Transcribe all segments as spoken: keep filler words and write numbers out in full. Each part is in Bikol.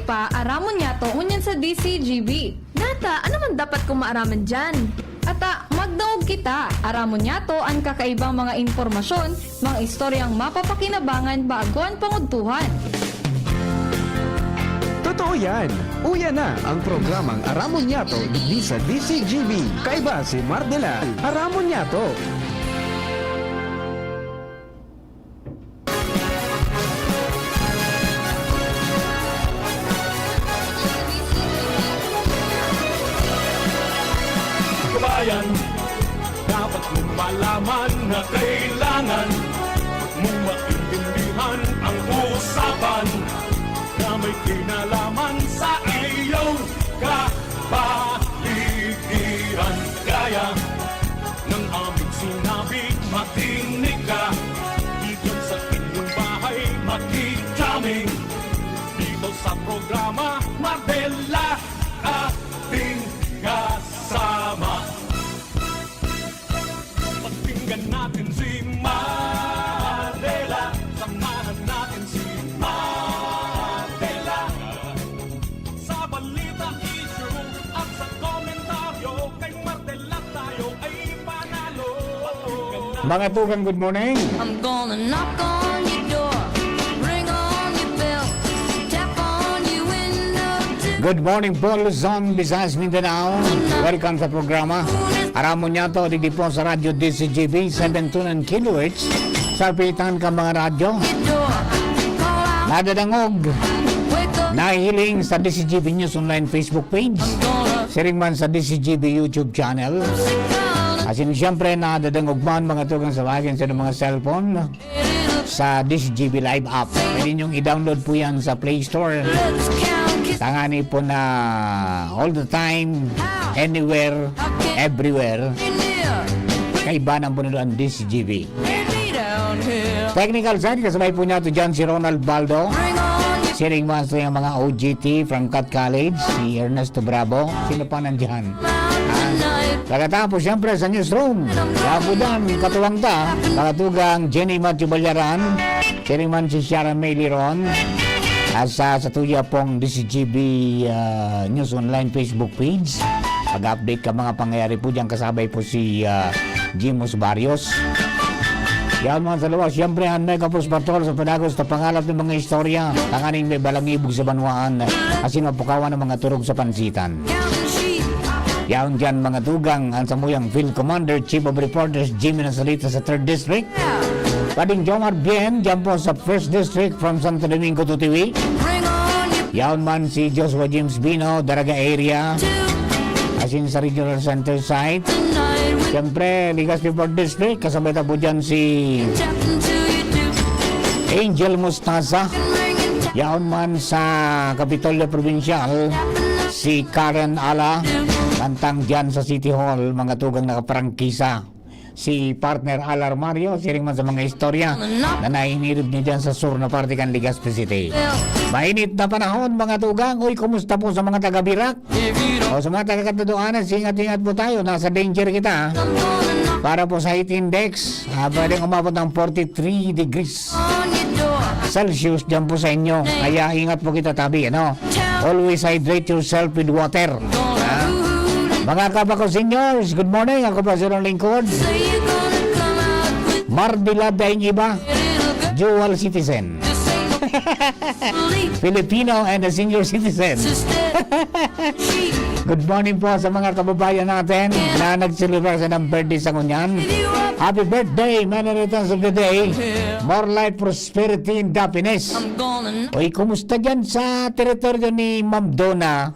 Paaramon niyato ngunyan sa D C G B. Nata, ano man dapat kong maaraman diyan? Ata, magdangog kita. Aramon niyato an kakaibang mga impormasyon, mga istoryang mapapakinabangan bago an pangudtuhan. Totoo yan! Uya na ang programang Aramon Niyato digdi sa D C G B. Kaiba si Mardela. Aramon Niyato! Kabayan, dapat mo malaman na kailangan mo maintindihan ang usapan na may kinalaman sa iyong kapaligiran. Kaya ng aming sinabi, makinig ka. Dito sa inyong bahay, makikaming. Dito sa programa, Mardela, ating kasama. Pakinggan natin si Mardela. Samahan natin si Mardela. Sa balita, issue at sa komentaryo, kay Mardela tayo ay panalo. Pakinggan natin Mga tugang, good morning. I'm gonna knock on your door, ring on your bell, tap on your window too. Good morning po, Luzon, Visayas, Mindanao. Welcome sa programa. Aramon niyato, digdi po sa Radyo D C G B, seven two nine kilohertz, sa pitan ka mga radyo. Door, call out, Nadadangog, wake up, nahihiling sa D C G B News Online Facebook page. Siring man sa D C G B YouTube channel. Asin siyempre, nadadangog man mga tugang sa bagay sa mga cellphone sa D C G B Live app. Pwede niyong i-download po yan sa Play Store. let's count, kiss Tangani po na all the time, anywhere, everywhere. me near, Kaibanan po nila ang D C G B. me down here. Technical side, kasabay po niya ito dyan si Ronald Baldo. Ring on your Siring man sa mga O G T from Cat College, si Ernesto Bravo. Sino pa nandyan? tonight. Pagkatapos, siyempre, sa newsroom, kapudan, katuwang ta, mga tugang Jenny Matthew Balyaran, siring man si Sharon May Liron, at sa, sa tuya pong D C G B ah, News Online Facebook page. Pag-update ka mga pangyayari po dyan, kasabay po si ah, Jimus Barrios. Yan man sa luwas, siyempre, ang Mega Force Patrol sa padagos na pangalap ng mga istorya, tanganing may balangibog sa banwaan, asin mapukawan ng mga turog sa pansitan. Counting sheep, Yaon dyan mga tugang, ang samuyang Field Commander, Chief of Reporters, Jimmy Nasalita sa third District. Pading Jomar Bien, dyan po sa first District from Santo Domingo to Tiwi. ring on your Yaon man si Joshua James Bino, Daraga area, two asin sa Regional Center site. tonight. We're Siyempre, Legazpi fourth District, kasabay ta po dyan si tapping to you too. Angel Mostaza. Ringing, Yaon man sa Kapitolyo Provincial, si Karen Ala, kantang dyan sa City Hall, mga tugang nakaprangkisa. Si partner Alar Mario, siring man sa mga istorya na nahinirib niya dyan sa sur na parte kan Legazpi City. Mainit na panahon, mga tugang. Uy, kumusta po sa mga taga-Birak? O sa mga taga-Catanduanes, ingat-ingat po tayo. Nasa danger kita. Para po sa heat index, ah, pwedeng umabot ng forty-three degrees Celsius dyan po sa inyo. Kaya ingat po kita, tabi, ano? Always hydrate yourself with water. Ha? Mga kabako seniors, good morning. Ako po si Ron Lingkod. Mardila daing iba. Dual citizen. Filipino and a senior citizen. Good morning po sa mga kababayan natin na nagselebrar sa ng birthday sa ngunyan. Happy birthday, many returns of the day. More life, prosperity, and happiness. Uy, kumusta dyan sa teritoryo ni Ma'am Donna?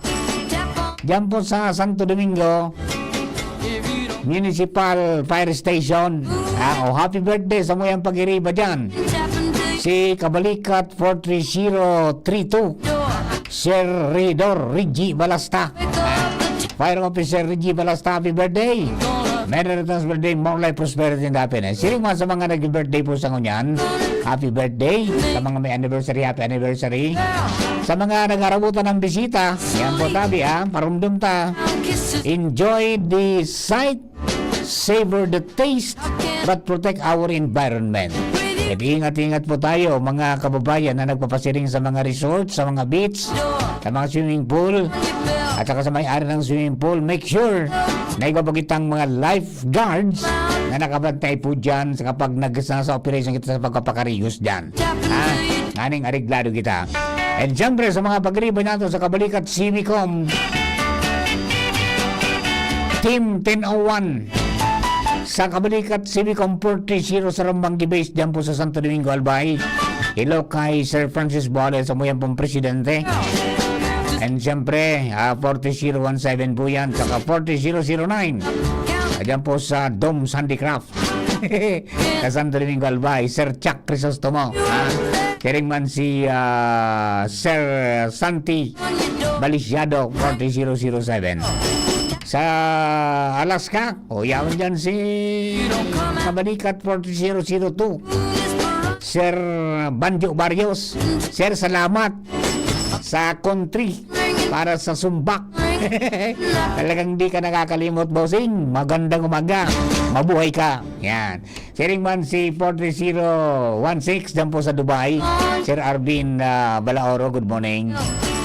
Dyan po sa Santo Domingo Municipal Fire Station. Ah, oh, happy birthday sa muyang pag-iriba dyan. Si Kabalikat four three zero three two. Sir Regidor Reggie Balasta. Fire Officer Reggie Balasta, happy birthday. Merry returns birthday, more life, prosperity, and happiness. Siring man sa mga nag-birthday po sa ngunyan, happy birthday. Sa mga may anniversary, happy anniversary. Sa mga nag-arabutan ng bisita, yan po tabi ha, parumdum ta. Enjoy the sight, savor the taste, but protect our environment. Mag-ingat-ingat po tayo, mga kababayan na nagpapasiring sa mga resort, sa mga beach. sa mga swimming pool, at saka sa may-ari ng swimming pool, make sure na igwa pa kitang mga lifeguards na nakabantay po dyan sa kapag nag-, nasa operation kita sa pagpapakarigos dyan. Ha? Nganing areglado kita. And siyempre, sa mga pagriba nato sa Kabalikat Civicom, Team ten oh one, sa Kabalikat Civicom forty zero sa Rombangi Base, dyan po sa Santo Domingo, Albay. Hello kay Sir Francis Boales, sa muyan pong presidente. And siyempre, ah, forty zero one seven po yan, saka forty zero zero nine. Dyan po sa Dom's Handicraft. Sa Santo Domingo, Albay, Sir Chuck Crisostomo. Ha? Siring man si, ah, Sir Santi Balisiado, forty zero zero seven. Sa Alaska, o yaon dyan si Kabalikat forty zero zero two. Sir Banjo Barrios, Sir, salamat sa country para sa sumbak. Talagang di ka nakakalimot, bossing. Magandang umaga. Mabuhay ka. Yan. Siring man si forty zero one six dyan po sa Dubai. Sir Arvin, ah, Balaoro, good morning.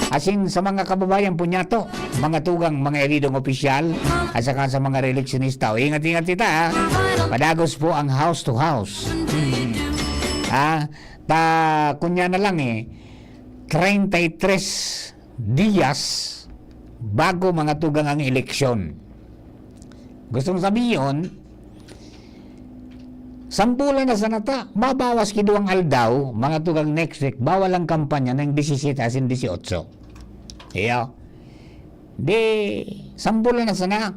Asin sa mga kababayan po niyato, mga tugang, mga eridong opisyal, at saka sa mga releksyonista. O, ingat-ingat kita, ha? Padagos po ang house to house. Hmm. Ha? Ta, kunya na lang, eh, treinta y tres dias bago, mga tugang, ang eleksyon. Gustong sabihin, sambulan na sana ta, mabawas ki duwang aldaw, mga tugang, next week, bawal ang kampanya ng disisiyete asin disiotso. Iyo. Di, sambulan na sana.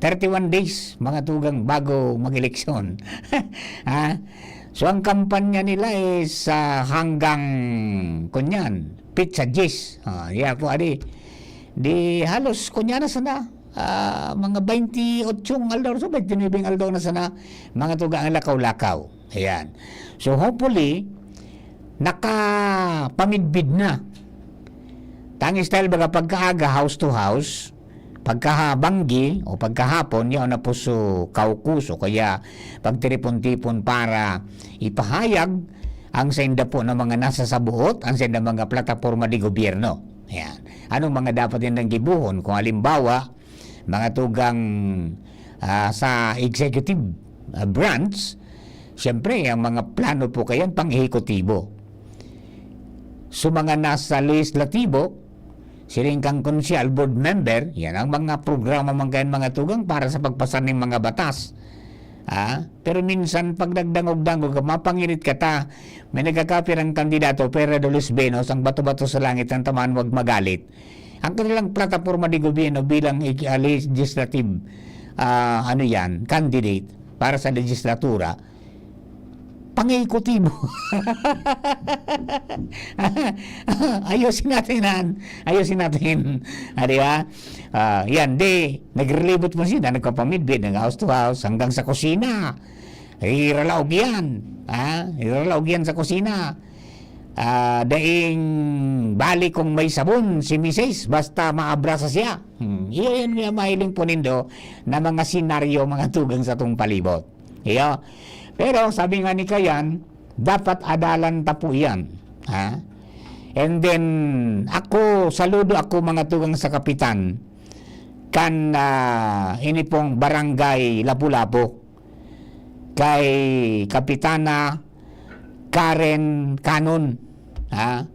Thirty-one days, mga tugang, bago mag-eleksyon. Ha? So, ang kampanya nila is, ah, hanggang, kunyan, petsa diyes. Ah, yeah po, adi. Di, halos, kunyan na sana. Ah, mga baynti otso aldaw, so, baynti nuebe aldaw na sana, mga tugang, ang lakaw-lakaw. Ayan. So, hopefully, nakapamidbid na. Tang style, baga, pagkaaga, house to house, pagkahabanggi o pagkahapon, yaon na po so kaukus o kaya pagtiripon-tipon para ipahayag ang sainda po na mga nasa sabuot, ang sainda mga plataporma de gobyerno. Ayan. Anong mga dapat nindang gibohon? Kung halimbawa, mga tugang, ah, sa executive, ah, branch, siyempre, ang mga plano po kayan pang-ehekutibo. So, mga nasa lehislatibo, siring kan konsyal, board member, yan ang mga programa man kayan, mga tugang, para sa pagpasa ning mga batas. Ah, pero minsan, pag nagdangog-dangog ka, mapangirit ka ta, may nagkakapirang kandidato, Pere Dolores Benos, ang bato-bato sa langit, ang tamaan, wag magalit. Ang kanilang plataporma de gobyerno bilang ig-, ah, legislative, ah, ano yan, candidate para sa legislatura, pang-ehekutibo. Ayusin natin yan. Ayusin natin. Ah, di ba? Ah, yan, di, nagrelibot mo sila, nagpapamidbid, nag-house to house, hanggang sa kusina. Iralaog yan. Ha? Iralaog yan sa kusina. Ah, daing bali kung may sabon si misis, basta maabrasa siya. Hmm, iyo yan nga mahiling po nindo na mga senaryo, mga tugang sa tong palibot. Iyo. Pero sabi nga ni Kayan, dapat adalan ta po yan. Ha? And then, ako, saludo ako, mga tugang, sa kapitan, kan, ah, ini pong Barangay Lapu-Lapu, kay Kapitana Karen Canon. Ha?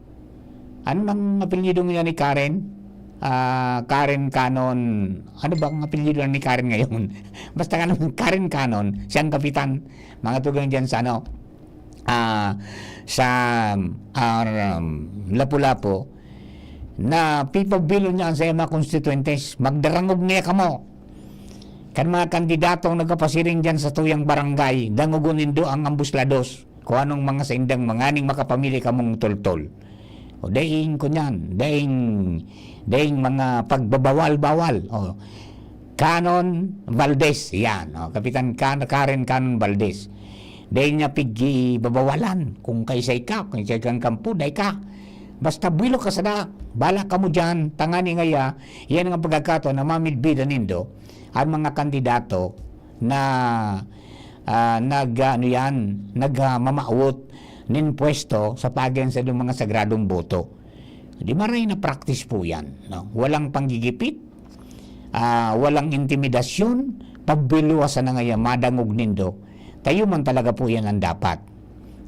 Ano bang apelyido ngayon ni Karen? Ah, Karen Canon. Ano bang apelyido ni Karen ngayon? Basta ka naman, Karen Canon, siyang kapitan, mga tugang dyan sa, ano, ah, sa, ah, Lapu-Lapu, na pipabilon niya ang sa mga konstituyentes, magdarangog niya kamo. Kan mga kandidatong nagkapasiring dyan sa tuyang barangay, dangogon nindo ang ambos lados, kung anong mga saindang manganing makapamili kamong toltol. O daing kunyan, daing, daing mga pagbabawal-bawal. O, Canon Valdez, yan. O, Kapitan Can-, Karen Canon Valdez. Daing niya pigbabawalan. Kung kaisa ika, kung isa kang kampo, dai ka. Basta buwelo ka sana, bala kamo dyan, tangani ngaya, yan ang pagkakataon na mamidbidan nindo ang mga kandidato na, ah, nag, ano yan, nagmamawot nin pwesto sa pagian sa mga sagradong boto. Di maray na practice po yan, no? Walang panggigipit, ah, walang intimidasyon, pabiluwasan na ngaya, madangog nindo. Kayo man talaga po yan ang dapat.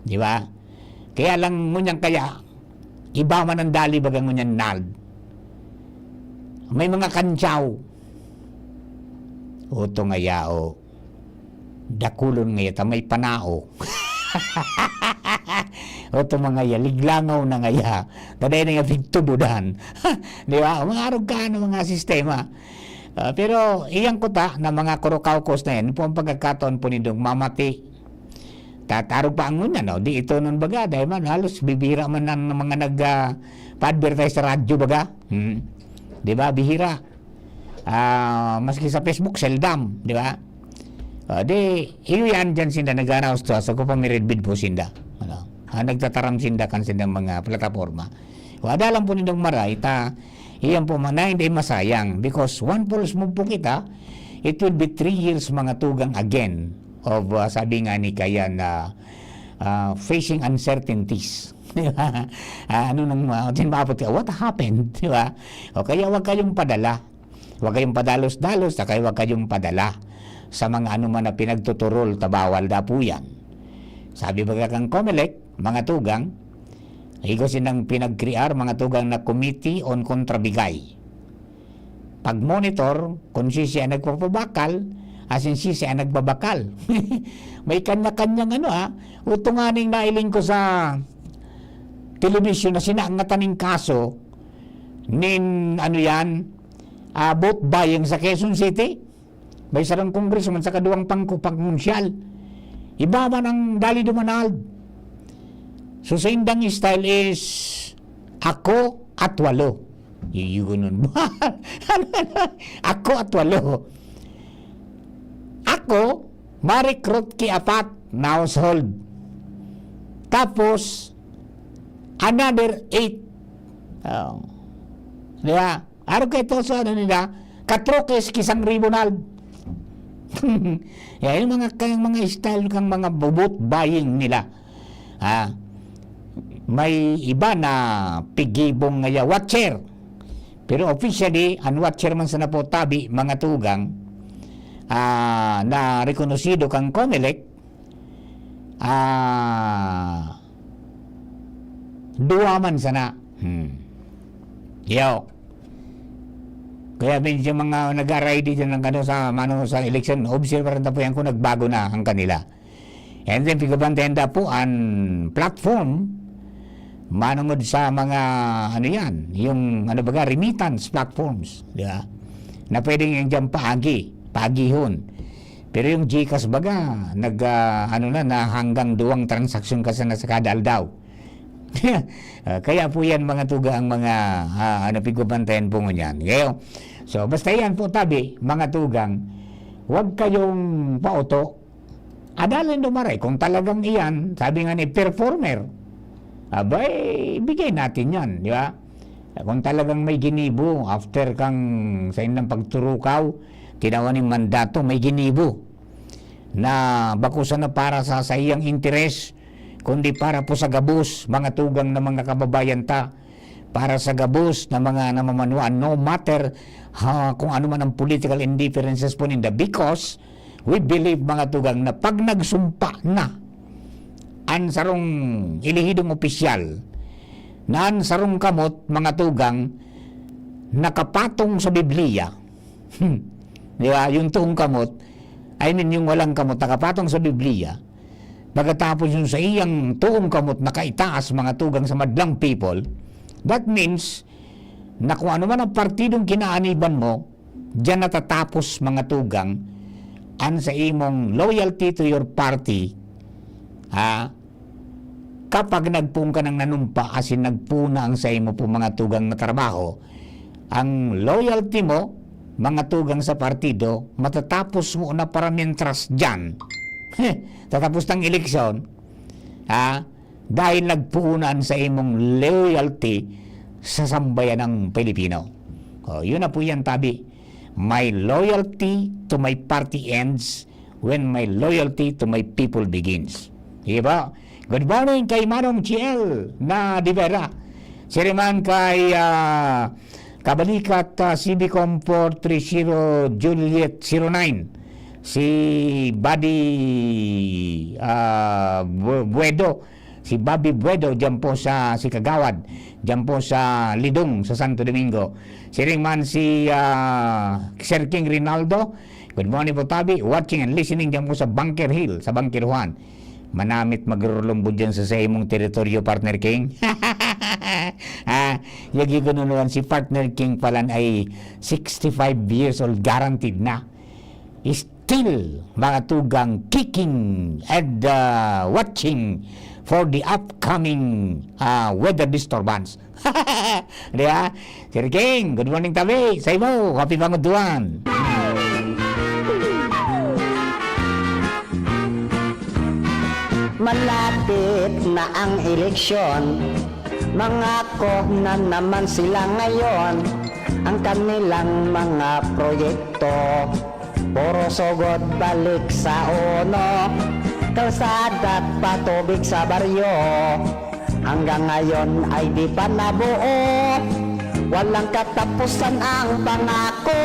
Di ba? Kaya lang, ngunyan kaya, iba man ang dali baga ngunyan, Nald. May mga kantsaw. Oto ngaya, o. Dakulon ngaya ta may panao. Oto mga ya, liglangaw na ngaya. Taday na nga pigtubudan. Di ba? Mga arog ka, ano, mga sistema. Ah, pero iyang kuta na mga kurukawkos na yan, po ang pagkakataon po nindong mamati. Tatarog pa ang ngunyan, no? Di ito nun baga, dahil man, halos bibira man ang mga nag, ah, pa-advertise sa radyo baga. Hmm. Di ba? Bihira. Ah, maski sa Facebook, seldom, di ba? Ah, di, iyo yan dyan sinda nag-announce to, sa ko pa miridbid po sinda. Ano? Ah, nagtataram sinda kan sindang mga plataforma. Wada lang po nindang maray, ta, iyan po man, na hindi masayang. Because one false move po kita, it will be three years mga tugang again of, ah, sabi nga ni Kayan na, ah, facing uncertainties. Di ba? Ah, ano nang, ah, din maabot ka? What happened? Di ba? O kaya wag kayong padala. Huwag kayong padalos-dalos, saka huwag kayong padala sa mga anuman na pinagtuturol ta bawal da po yan. Sabi baga kan Comelec, mga tugang, igwa sinang pinagkrear, mga tugang, na Committee on Kontrabigay. Pag-monitor kung sisi ang nagpapabakal, asin sisi ang nagbabakal. May kanya-kanyang ano, ha. Uto nga ning nailing ko sa telebisyon na sinangatan ning kaso nin, ano yan, ah, vote buying sa Quezon City. May sarang congressman sa kaduwang pangko pagmunsyal. Iba man ang dali dumanal. So, sa indang style is, "Ako at walo." Yuyugunon mo. Ako at walo. Ako, ma-recruit ki apat na household. Tapos, another eight. Oh. Di ba? Arog kay to sa ano nila, katrokes ki sangribunal. Yan yung mga, kayang mga style kang mga vote buying nila. Ah, may iba na pigibong ngaya watcher. Pero officially, ang watcher man sana po tabi, mga tugang, ah, na rekonosido kang Comelec, ah, duwa man sana. Hmm. Yo. Kaya medyo mga nag-aray di dyan ng ano sa, mano sa eleksyon, observer na po yan kung nagbago na ang kanila. And then, pigbabantayan da po ang platform, manungod sa mga, ano yan, yung, ano baga, remittance platforms, di ba? Na pwedeng yan dyan paagi, paagihon. Pero yung GCash baga, nag, ah, ano na, na hanggang duwang transaksyon ka sana sa kada aldaw. Ah, kaya po yan, mga tuga, ang mga, ah, ano, pigbabantayan po ngunyan. Ngayon, so, basta yan po, tabi, mga tugang, huwag kayong pauto. Adalin dumaray, kung talagang iyan, sabi nga ni performer, abay, ibigay natin yan, di ba? Kung talagang may ginibo, after kang sa inyong pagturukaw, tinawan yung mandato, may ginibo na bako sana para sa saiyang interes, kundi para po sa gabos, mga tugang na mga kababayan ta, para sa gabos na mga namamanuan, no matter, ha, kung ano man ang political indifferences po ninda. Because we believe, mga tugang, na pag nagsumpa na ang sarong elehidong opisyal, na ang sarong kamot, mga tugang, nakapatong sa Biblia, hmm, di ba? Yung toong kamot, I mean, yung walang kamot, nakapatong sa Biblia, pagkatapos yung sa iyang toong kamot nakaitaas, mga tugang, sa madlang people, that means na kung ano man ang partidong kinaaniban mo, diyan natatapos, mga tugang, ang sa imong loyalty to your party, ha? Kapag nagpoon ka ng nanumpa, asin nagpoon na ang sa imo po, mga tugang, na trabaho, ang loyalty mo, mga tugang, sa partido, matatapos mo na para mientras diyan. Tatapos ng eleksyon, ha? Dahil nagpuunan sa imong loyalty sa sambayan ng Pilipino. O, yun na po yan, tabi. My loyalty to my party ends when my loyalty to my people begins. Di ba? Good morning kay Manong G L na de Vera. Siring man kay, ah, Kabalikat, ah, C B Com four three zero Juliet zero nine, si Buddy, ah, Bu-, Buedo, si Bobby Buedo, diyan po sa, si Kagawad, diyan po sa Lidong, sa Santo Domingo. Siring man si, ah, Sir King Rinaldo, good morning po, tabi. Watching and listening diyan po sa Bunker Hill, sa Bunker Juan. Manamit magrurulumbo diyan sa, sa imong teritoryo, Partner King. Ah, yagi ko naman, si Partner King pala ay sixty-five years old, guaranteed na. Still, mga tugang, kicking and, ah, watching for the upcoming, ah, weather disturbance. Di ba? Sir King, good morning, tabi. Sa imo, happy panguduan. Malapit na ang eleksyon, mangako na naman sila ngayon. Ang kanilang mga proyekto, puro sugod balik sa uno. Kalsada at patubig sa baryo, hanggang ngayon ay di pa nabuo. Walang katapusan ang pangako.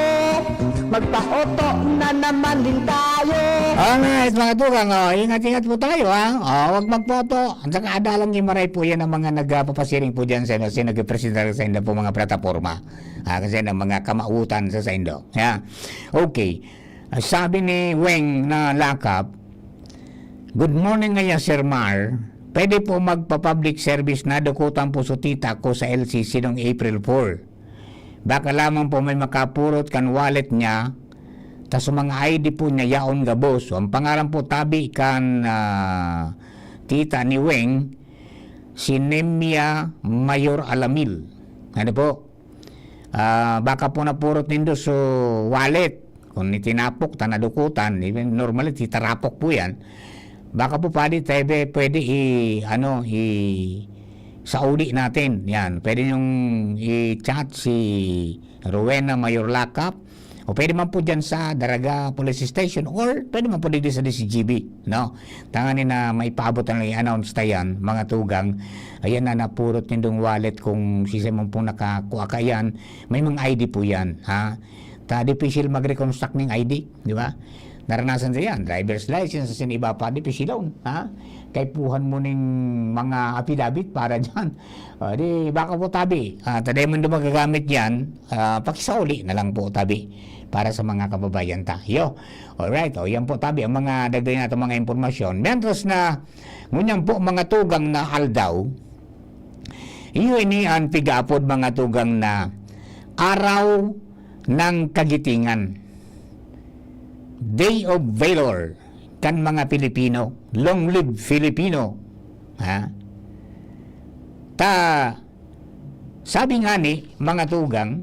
Magpaoto na naman din tayo. Alright, mga tugang, oh, ingat-ingat po tayo, ha? Oh, wag magpaoto. At saka adalang gimaray po yan ang mga nagpapasiring po dyan sa, sa nagpipresentar sa indo po mga plataporma. Ah, kasi ng mga kamautan sa, sa indo. Yeah. Okay. Ah, sabi ni Weng na Lakap, "Good morning ngaya, Sir Mar. Pwede po magpa-public service, nadukutan po su tita ko sa L C C nung April four. Baka lamang po may makapurot kan wallet niya, ta su mga I D po niya yaon gabos." So, ang pangaran po tabi kan, ah, tita ni Weng, si Nemia Mayor Alamil. Ano po? Ah, baka po napurot nindo su wallet. Kung itinapok ta nadukutan, even normally, titarapok po yan. Baka po, pwede, pwede, pwede i-, ano, i-, sauli natin. Yan, pwede niyong i-chat si Rowena Mayor Lakap. O pwede man po dyan sa Daraga Police Station or pwede man po dito sa D C G B, no? Tanganing na maipaabot na lang i-announce ta yan, mga tugang. Ayan na, napurot nindong wallet kung sisay man pong nakakua kaiyan, may mga I D po yan, ha? Ta, dipisil mag-reconstruct ning I D, di ba? Naranasan ta yan, driver's license, asin iba pa, dipisilon, ha? Kaipuhan mo ning mga affidavit para dyan. Ah, di, baka po tabi, ah, ta dai man daw magagamit yan, ah, pakisauli na lang po tabi para sa mga kababayan ta. Yo, alright, o, yan po tabi ang mga dagdag natin mga impormasyon. Mientras na, ngunyan po, mga tugang na aldaw, iyo ini an pigaapod, mga tugang, na Araw ng Kagitingan, Day of Valor kan mga Pilipino. Long live Filipino! Ha? Ta, sabi ngani, mga tugang,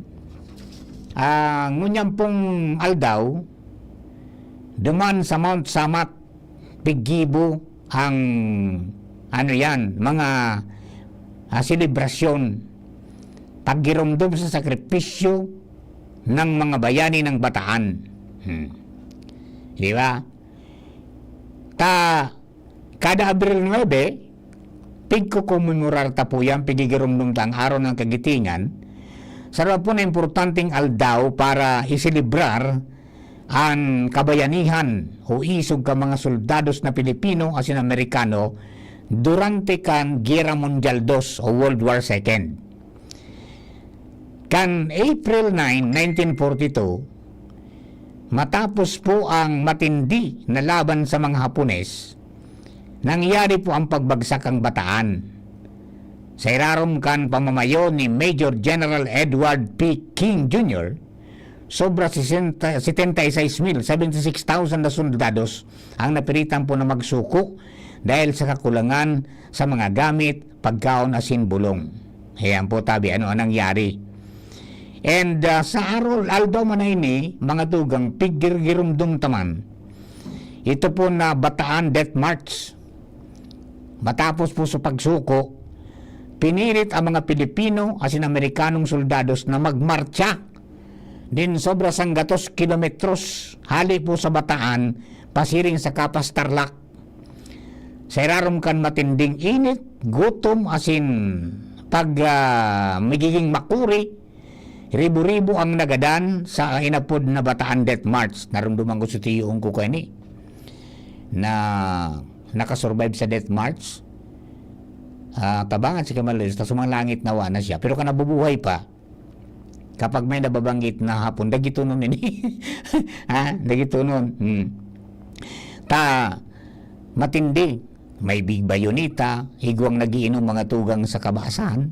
ah, ngunyan pong aldaw, duman sa Mount Samat, piggibo ang, ano yan, mga, ah, selebrasyon, paggiromdom sa sakripisyo ng mga bayani ng Bataan. Hmm. Di ba? Ta, kada Abril nuebe, pigkokomemorar ta po yan, pigigiromdom ta ang Araw ng Kagitingan, sarwa po na importanteng aldaw para iselebrar an kabayanihan o isog kan mga soldados na Pilipino asin Amerikano durante kan Giyera Mundial dos o World War Second. Kan April nine, nineteen forty-two, matapos po ang matindi na laban sa mga Hapones, nangyari po ang pagbagsak kan Bataan. Sa irarom kan pamamayo ni Major General Edward P. King Junior, sobra sesenta, setenta y seis mil, seventy six thousand na soldados ang napilitan po na magsuko dahil sa kakulangan sa mga gamit, pagkaon asin bulong. Ayan po, tabi, ano ang nangyari. And, ah, sa arol, aldaw man na ini, mga tugang, pigirgirumdum ta man. Ito po na Bataan Death March. Matapos po sa pagsuko, pinilit ang mga Pilipino asin Amerikanong soldados na magmartsa nin sobra sanggatos kilometros hali po sa Bataan, pasiring sa Capas, Tarlac. Sa irarom kan matinding init, gutom asin pag, ah, magiging makuri, ribo-ribo ang nagadan sa inapod na Bataan Death March. Narumduman ko sa tiyoon ko kaini na nakasurvive sa Death March. Ah, tabangan si Kamal Luis, ta sumang langit nawa na siya. Pero kan nabubuhay pa, kapag may nababanggit na hapon, dagitonon ini. Ha? Dagitonon. Hmm. Ta, matindi. May Big Bayoneta, igwang nagiinom mga tugang sa kabasahan.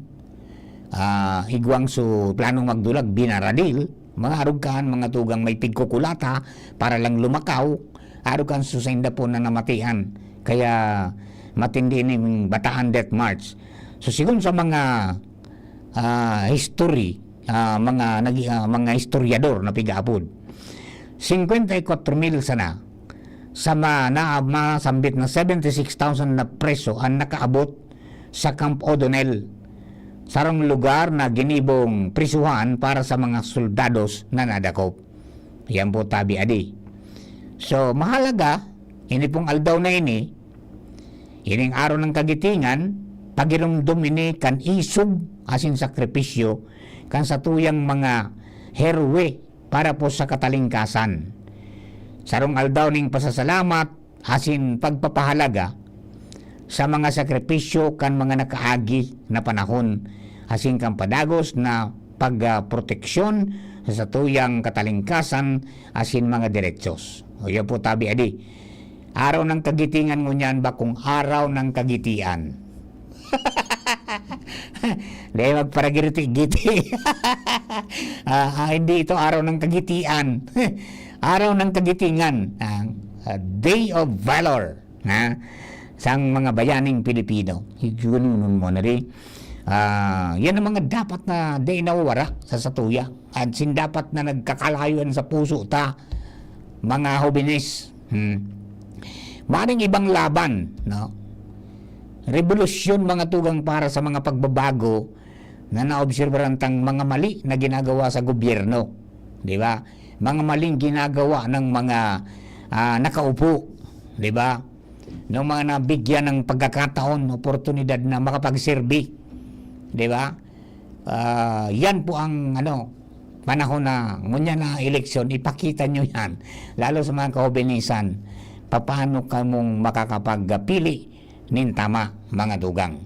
Ah, igwang su planong magdulag, binaradil. Mga arog kaan, mga tugang may pigkukulata para lang lumakaw. Arog kan su sainda po na namatian. Kaya matindi ning Bataan Death March. So, sigon sa mga, ah, history, ah, mga nagi-, ah, mga historyador na pig-aapod, singkwenta y kwatro mil sana sa ma-, na, masambit na seventy six thousand na preso ang nakaabot sa Camp O'Donnell, sarong lugar na ginibong prisuhan para sa mga soldados na nadakop. Yan po, tabi adi. So, mahalaga, ini pong aldaw na ini, ining Araw ng Kagitingan, pagirumdom ini kan isog asin sakripisyo kan satuyang mga heroe para po sa katalingkasan. Sarong aldaw ning pasasalamat asin pagpapahalaga sa mga sakripisyo kan mga nakaagi na panahon asin kan padagos na pagproteksyon sa satuyang katalingkasan asin mga derechos. O, yan po, tabi adi. Araw ng Kagitingan ngunyan, bakong Araw ng Kagitian. Dai magparagiriti-giti. Ah, ah, hindi ito Araw ng Kagitian. Araw ng Kagitingan. Ah, ah, Day of Valor. Ha? Sang mga bayaning Pilipino. Ganoon mo na rin. Ah, yan ang mga dapat na dai nawawara sa satuya. At sin dapat na nagkakalayo yan sa puso ta, mga hobenes. Hmm. Maring ibang laban, no? Rebolusyon, mga tugang, para sa mga pagbabago na naobserbaran tang mga mali na ginagawa sa gobyerno. Di ba? Mga maling ginagawa ng mga, ah, nakaupo. Di ba? Ng mga nabigyan ng pagkakataon, oportunidad na makapagserbi. Di ba? Ah, yan po ang, ano, panahon na ngunyan na eleksyon, ipakita nyo yan. Lalo sa mga kahobenisan, papaano kamong makakapagpili nin tama, mga dugang.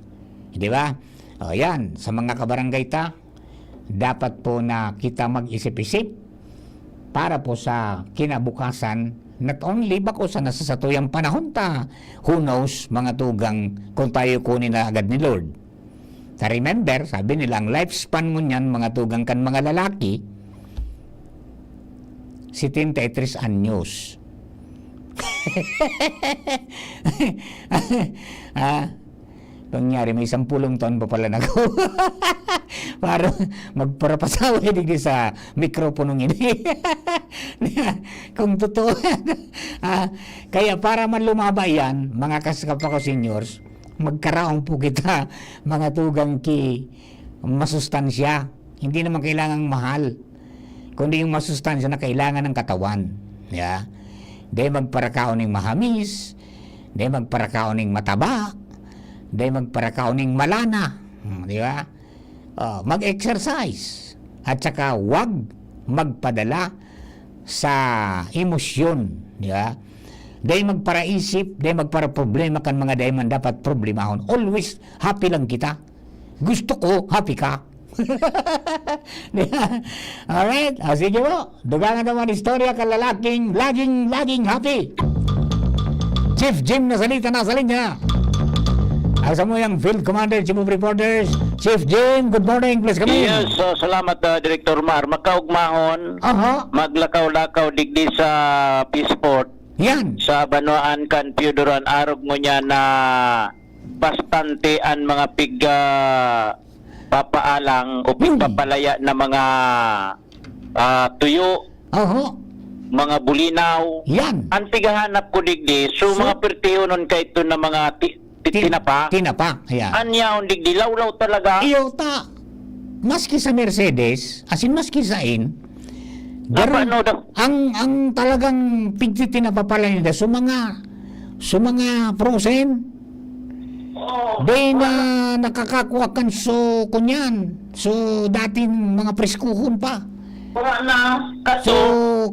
Di ba? O, yan, sa mga kabarangay ta, dapat po na kita mag-isip-isip para po sa kinabukasan, not only bako sana sa satuyang panahon ta, who knows, mga tugang, kung tayo kunin na agad ni Lord. Ta remember, sabi nila, ang lifespan ngunyan, mga tugang, kan mga lalaki, setenta y tres anyos. Ah, pangyari, may sampulong taon pa pala na ako. Para magparapasawa digdi sa mikroponong ini. Kung totoo yan. Ah, kaya para man lumaba yan, mga kas-, kapako seniors, magkaraon po kita, mga tugang, ki masustansya. Hindi naman kailangang mahal, kundi yung masustansya na kailangan ng katawan. Yeah? Dai magparakaon ning mahamis, dai magparakaon ning mataba, dai magparakaon ning malana. Hmm, di ba? Oh, mag-exercise. At saka wag magpadala sa emosyon, di ba? Dai magparaisip, dai magparaproblema kan mga dai man dapat problemahon. Always happy lang kita. Gusto ko, happy ka. Di ba? Alright. Ah, sige po. Dugangan naman istorya kan lalaking laging, laging happy. Chief Jim na salita na sa linya. Ang samuyang field commander, chief of reporters. Chief Jim, good morning. Please come in. Yes, ah, salamat, ah, Director Mar. Makaugmahon, Aha. maglakaw-lakaw digdi sa Peaceport. Yan. Sa banwaan kan Pio Duran, arog ngunyan na bastante an mga pig, ah, papaalang o Hmm. pigpapalaya na mga, ah, tuyo, Oho. mga bulinaw. Yan. An pighahanap ko digdi, so So mga pertihonon kaito na mga ti-, ti-, Tin-, tinapa. tinapa, yan. An yaon digdi, lawlaw talaga. Iyo ta, maski sa Mercedes, asin maski sa in, Apa, garong, no, da- ang, ang talagang pigtitinapa pala nila, so mga, so mga frozen, Oo. Di na nakakakwa kan so, kunyan. So, dating mga preskuhon pa. Wala na. So, kato,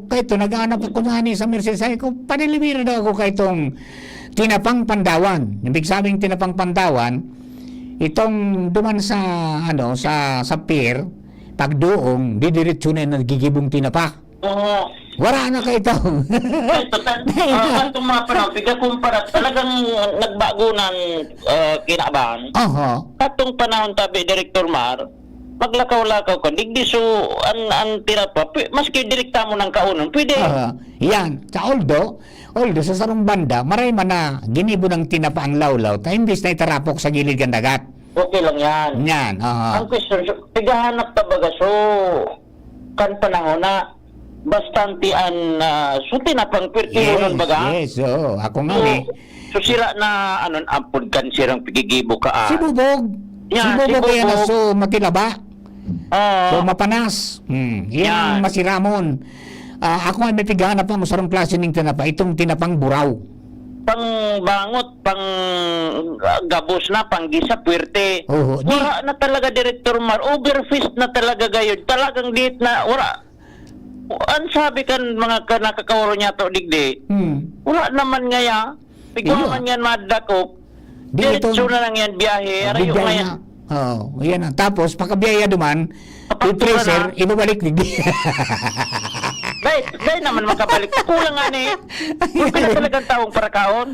kaito, naghahanap ako na ni sa Mercedes. Sabi ko, "Panilibira daw ako kaitong tinapang Pandawan." Ibig sabing tinapang Pandawan, itong duman sa, ano, sa, sa pier, pagduong, didiretso na yung nagigibong tinapa. Oo. Wala na kaito. Ito, tan-, ah, katong mga panahon, pigakumpara, talagang nagbago na ang, ah, kinaban. Oho. Katong panahon, tabi, Director Mar, maglakaw-lakaw ka, digdi so, an, an tinapa, pi-, maski direkta mo nang kaunon, pwede. Aha. Yan. Sa although, although sa sarong banda, maray man na ginibo ng tinapa ang lawlaw, ta imbis na itarapok sa gilid kan dagat. Okay lang yan. Yan, aha. Ang question, so, pigahanap ta baga, so, kan panahon na bastante an, ah, so, tinapang pirti Yes, nun baga. yes, oo. Ako nga So, eh. so, sira na, ano, ampod kan sirang pigigibo ka, ah. Si Bubog. Yan, Si Bubog si kaya na Bubog. so matilaba. Oo. So mapanas. Hmm, yan ang Yan. masiramon. Ah, ako nga may pigahanap ang sarong klase ning tinapa, itong tinapang buraw. Pangbangot, pang, ah, gabos na, panggisa, puwerte. Oho, di Wala na talaga, Director Mar. Overfeed na talaga gayod. Talagang diit na, wala. Ang sabi kan mga ka-, nakakaoro niya to, digdi, Hmm. wala naman ngaya. Pigwa Iyo. man yan madakop. Di Diretso itong na lang yan, biyahe. Arayo bigay ngaya. na. Oo, yan na. Tapos, pagkabiyahe duman, Kapag i-pressure, wala na. ibabalik, digdi. Dahil, dahil naman makabalik. Kulang nga ni. Kung pila talagang taong parakaon.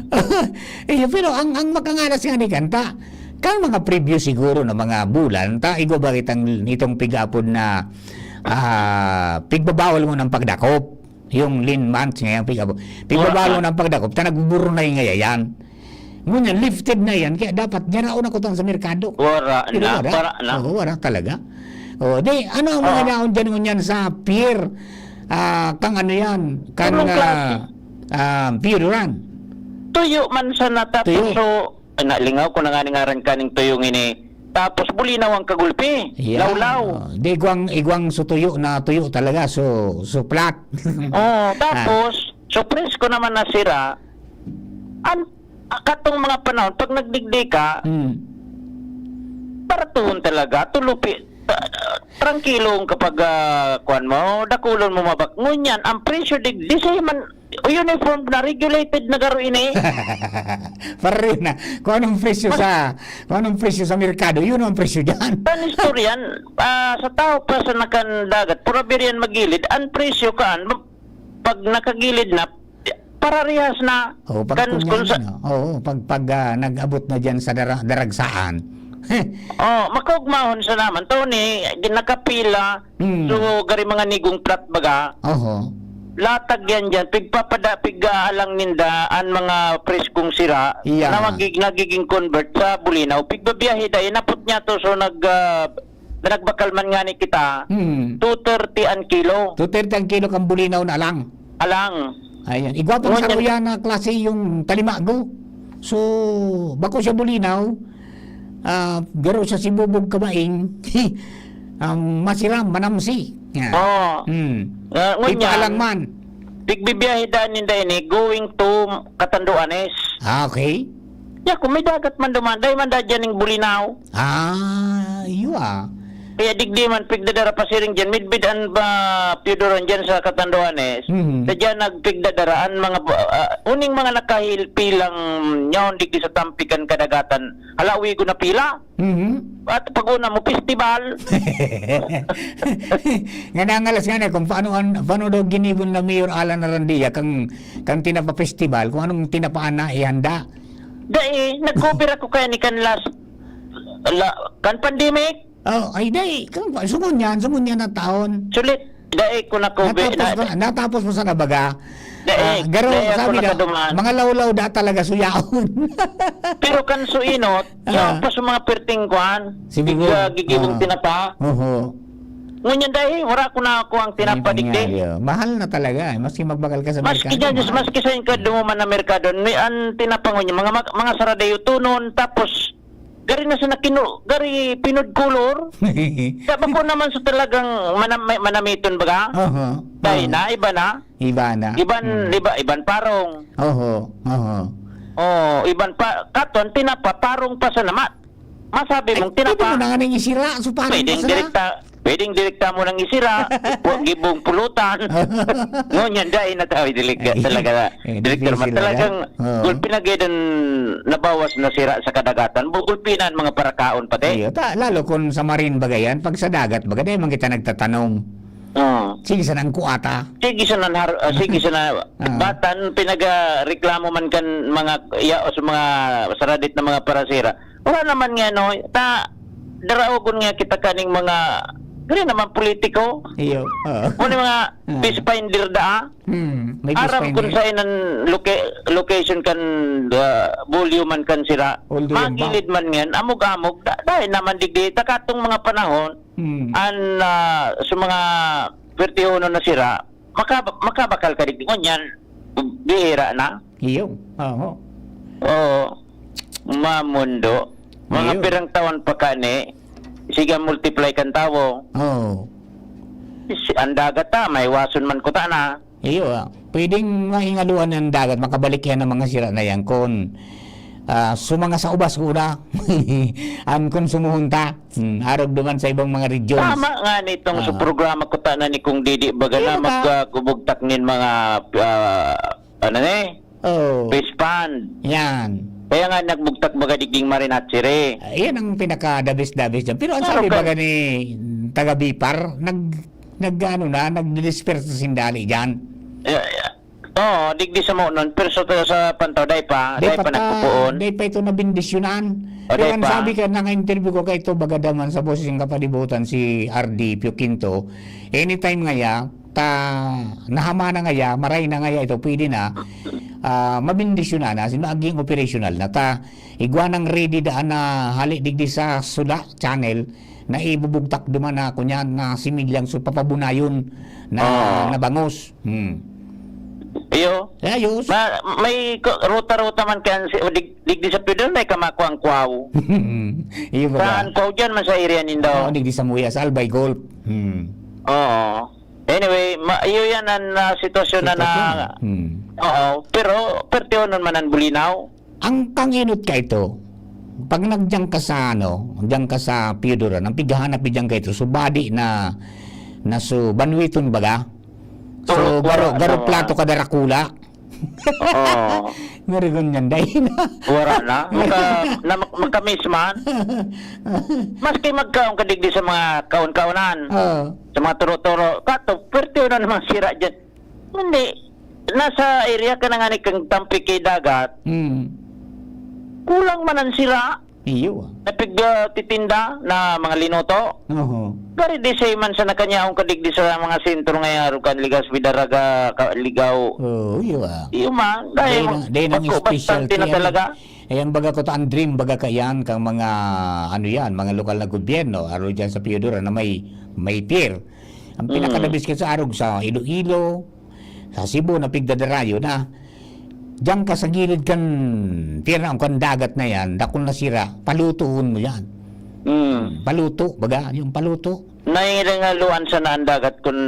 Eh, pero ang, ang makangalas nga ni kanta, kan mga preview siguro na mga bulan, ta, igwa ba kitang itong pig-apod na, ah, pigbabawal mo ng pagdakop. Yung lean months ngayon, pig-apod. Pigbabawal mo Wala. ng pagdakop, ta nagburunay ngaya yan. Ngunyan, lifted na yan, kaya dapat garaon ako tan sa merkado. Wala Di ba, na, wala? wala na. Oo, wala talaga. Oh, di, ano ang mga Oo. yaon dyan ngunyan sa pier? Ah, kang ano yan? Kang, Anong ah, klase? ah, Pure Run. Tuyo man sana, tapos Tuyo. so, ay, nalingaw ko na nga ni ngaran kaning tuyong ini. Tapos bulinaw ang kagulpi. Yeah. Lawlaw. Oh, di igwang, igwang so tuyo na tuyo talaga, so, so flat. Oh, Ah. tapos, so presko naman na sira. An, katong mga panahon, pag nagdigdi ka, Hmm. paratuhon talaga, tulupi, ta-, trangkilong kapag, ah, kuwan mo, dakulon mo mabak-, ngunyan, ang presyo digdi, di siya man, uniform na, regulated na garo ini. Pareho na. Kung anong presyo Mas sa, kung anong presyo sa merkado, yun ang presyo dyan. Ang istoryan, ah, sa tao pa sa nakan dagat, purabir yan magilid, ang presyo kaan, pag nakagilid na, pararihas na. Oh, pag Kan, kunyan kung sa na. Oo, pag, pag, ah, nag-abot na dyan sa dara-, daragsaan. Oh, makaugmahon sa naman. Tao ni, nakapila, Hmm. so, gari mga nigong plat baga. Oho. Latag yan dyan. Pigpapada, pig-aalang ninda, ang mga preskong sira, Yeah. na magig-, nagiging convert sa bulinaw. Pigbabiyahe dahil napot niya to. So, nag, ah, na nagbakal man nga ni kita, Hmm. two thirty ang kilo. Two thirty ang kilo kang bulinaw na alang. Alang. Ayan. Igwa pang Ngunyan saruya na klase yung talimago. So, bako siya bulinaw, ah, garo siya sibubog kabaing, um, masiram, manamsi. Yan. Oo. Hmm. Ah, ngunyan, Ipaalang man. pigbibiyahe daan ninda ini, going to Catanduanes. Ah, okay. Ya, kung may dagat man duman, dahil man da dyan yung bulinaw. Ah, iyo ah. Kaya digdi man pigdadara pasiring dyan, midbid an ba Piodoran dyan sa Catanduanes. Mhm. Sa dyan nagpigdadara an mga ba, ah, uning mga nakahilpilang nyaon digdi sa tampikan kadagatan. Hala, uwi ko na pila. Mhm. At pag-una mo, festival. Nga nangalas nga na kung paano, an-, paano daw ginibo na Mayor Alan Arandia kang, kang tinapa festival, kung anong tinapa na ihanda. Dai, nag-cover ako kaya ni kan last, la, kan pandemic. Oh, ay, dai. Kang, sungon yan, sungon yan na taon. Sulit, dai ko na-cover. Natapos na, mo, natapos mo sa nabaga. Dai, Ah, garo, dai ako sabi na, nakaduman. mga lawlaw da talaga suyaon. Pero kan suinot, Ah. yan pa sa mga perting kwan, Si Bibig. big, ah, gigibong Ah. tinapa. Oho. Ngunyan dai, wala ko na ako ang tinapa Ay, digdi. nangyari, oh. Mahal na talaga, eh. Maski magbakal ka sa Maski merkado, dyan, mahal. maski sa inka dumuman na merkado, ni, ang tinapa ngunyan, mga, mga, mga saradayo tunon, tapos, gari na sa nakino-, gari pinod color. Kaya bako naman sa talagang manam-, may manamiton baga? Oho. Dai Oho. na, iba na. Iba na. Iban, Hmm. iba, iban parong. Oho. Oho. Oh, iban pa, katon, tinapa, parong pa sa namat. Masabi Ay, mong pwede mo tinapa, na nga nang isira, so parang pwedeng masala. direkta, pwedeng direkta mo nang isira, wa-, gibong pulutan. Ngunyan, dai na tayo, dili ka Ay, talaga. eh, Direktor, difícil man talaga. talagang Oo. gulpi na gid ang nabawas na sira sa kadagatan. Bu-, gulpi na ang mga parakaon pati. Iyo, ta-, lalo kung sa marine baga yan, pag sa dagat baga, dai man kita nagtatanong. Oo. Sige, sana ang kuwata. Sige, sana har-, ah, sige, sana Ah. batan, pinagareklamo man kan mga, ya, o sa mga saradit na mga parasira. Wala naman nga, no, ta, daraogon nga kita kaning mga, diri naman politiko. Iyo, oo. Muna mga Ah. peace finder da, ah. Hmm, may peace Aram finder. kung saan ang loca-, location kan, ah, volume man kan sira. Although yung Magilid man ngayon, amog-amog, da-, dahil naman digdi, takatong mga panahon, Hmm. an, ah, sa mga pertihonon na sira, maka-, makabakal ka digdi. Ngunyan, bihira na. Iyo, oo. Oo. Mamundo. Mga Iyo. pirang taon pa kani, sige, multiply kan tawo. Oo. Si, ang dagat ta, maiwason man kuta na. Iyo, ah. Pwedeng maingaluan ng dagat, makabalik yan ang mga sira na yan kun, ah, sumanga sa ubas ko na. Ang konsumohon ta. Hmm, arog duman sa ibang mga regions. Tama nga nitong sa Ah. programa ko ta na ni Kung Didi baga Iyo na ta. mag, ah, gubugtak nin mga, ah, ano ni? Oh. Fish pond. Yan. Kaya nga nagbugtak baga digding Marin Hatchery. Ah, yan ang pinaka the best, the best dyan. Pero ang Pero sabi kay baga ni taga Bipar, nag-, nag-ano na, nagdidispersa sindali dyan. Yeah, yeah. Oo, digdi sa Monon, pero sa, sa Pantaw, dai pa, Dai dai pa pa ta-, nagpupuon. dai pa ito nabindisyonan. O, Pero dai ang pa. sabi ka, naka-interview ko kay ito, baga daman sa Boses ng Kapalibutan, si R D Pio Quinto, anytime ngaya, ta, nahama na ngaya, maray na ngaya ito, pwede na, ah, mabindisyonan na, sin-, maging operational na ta. Igwa nang ready daan na hali digdi sa Sula Channel, na ibubugtak duman na, kunyan, na similyang so papabunayon na, Oo. na bangus. Hmm. Iyo. Ayos. Ma-, may ko-, ruta-ruta man kan si, o dig-, digdi sa Pidol, may kamakuang kwaw. Iyo ba Saan ba? kwaw dyan man sa area nindo? Oo, digdi sa Muya, sa Albay Golf. Hmm. Oo. Anyway, ma-, iyo yan ang, ah, sitwasyon na na, Sitwasyon. Hmm. oo, pero pertihonon man ang bulinaw. Ang kanginot ka ito, pag nagyan ka sa ano, diyan ka sa Pioduran, ang pighahanap diyan ka ito, so badi na, na so banwiton baga. So, Oo, garo, oo. garo plato ka darakula. Oo. Ngari ngunyan, dai na. Wara na. Maka-, na mak-, makamiss man. Maski magkaon ka digdi sa mga kaon-kaonan, Oo. sa mga turo-turo, kato, pertihonon ang mga sira dyan. Hindi. Nasa area ka na nga ni kang tampik kay dagat, Hmm. kulang man ang sira. Iyo, ah. Na pig, ah, titinda na mga linuto. Oho. Gari di sa iman sa nakanyaong kadigdi sa mga sentro nga yaro kan ligaw sa Bidaraga, ka-, ligaw. Oo, iyo, ah. Iyo man, dahil Dahil ang, dahil ang bako specialty bastante na yan. talaga. Eh, ang baga ko ta, ang dream, baga ka yan, kang mga, ano yan, mga lokal na gobyerno, aro dyan sa Piodora na may, may pier. Ang Mm. pinakadabis ka sa arog sa Iloilo, sa Cebu, na pigdadarayo na. Diyan ka sa gilid kan pier na, kan dagat na yan, dakul na sira, palutuon mo yan. Mm. Paluto, baga, yung paluto. Nahihingaluan sana ang dagat kung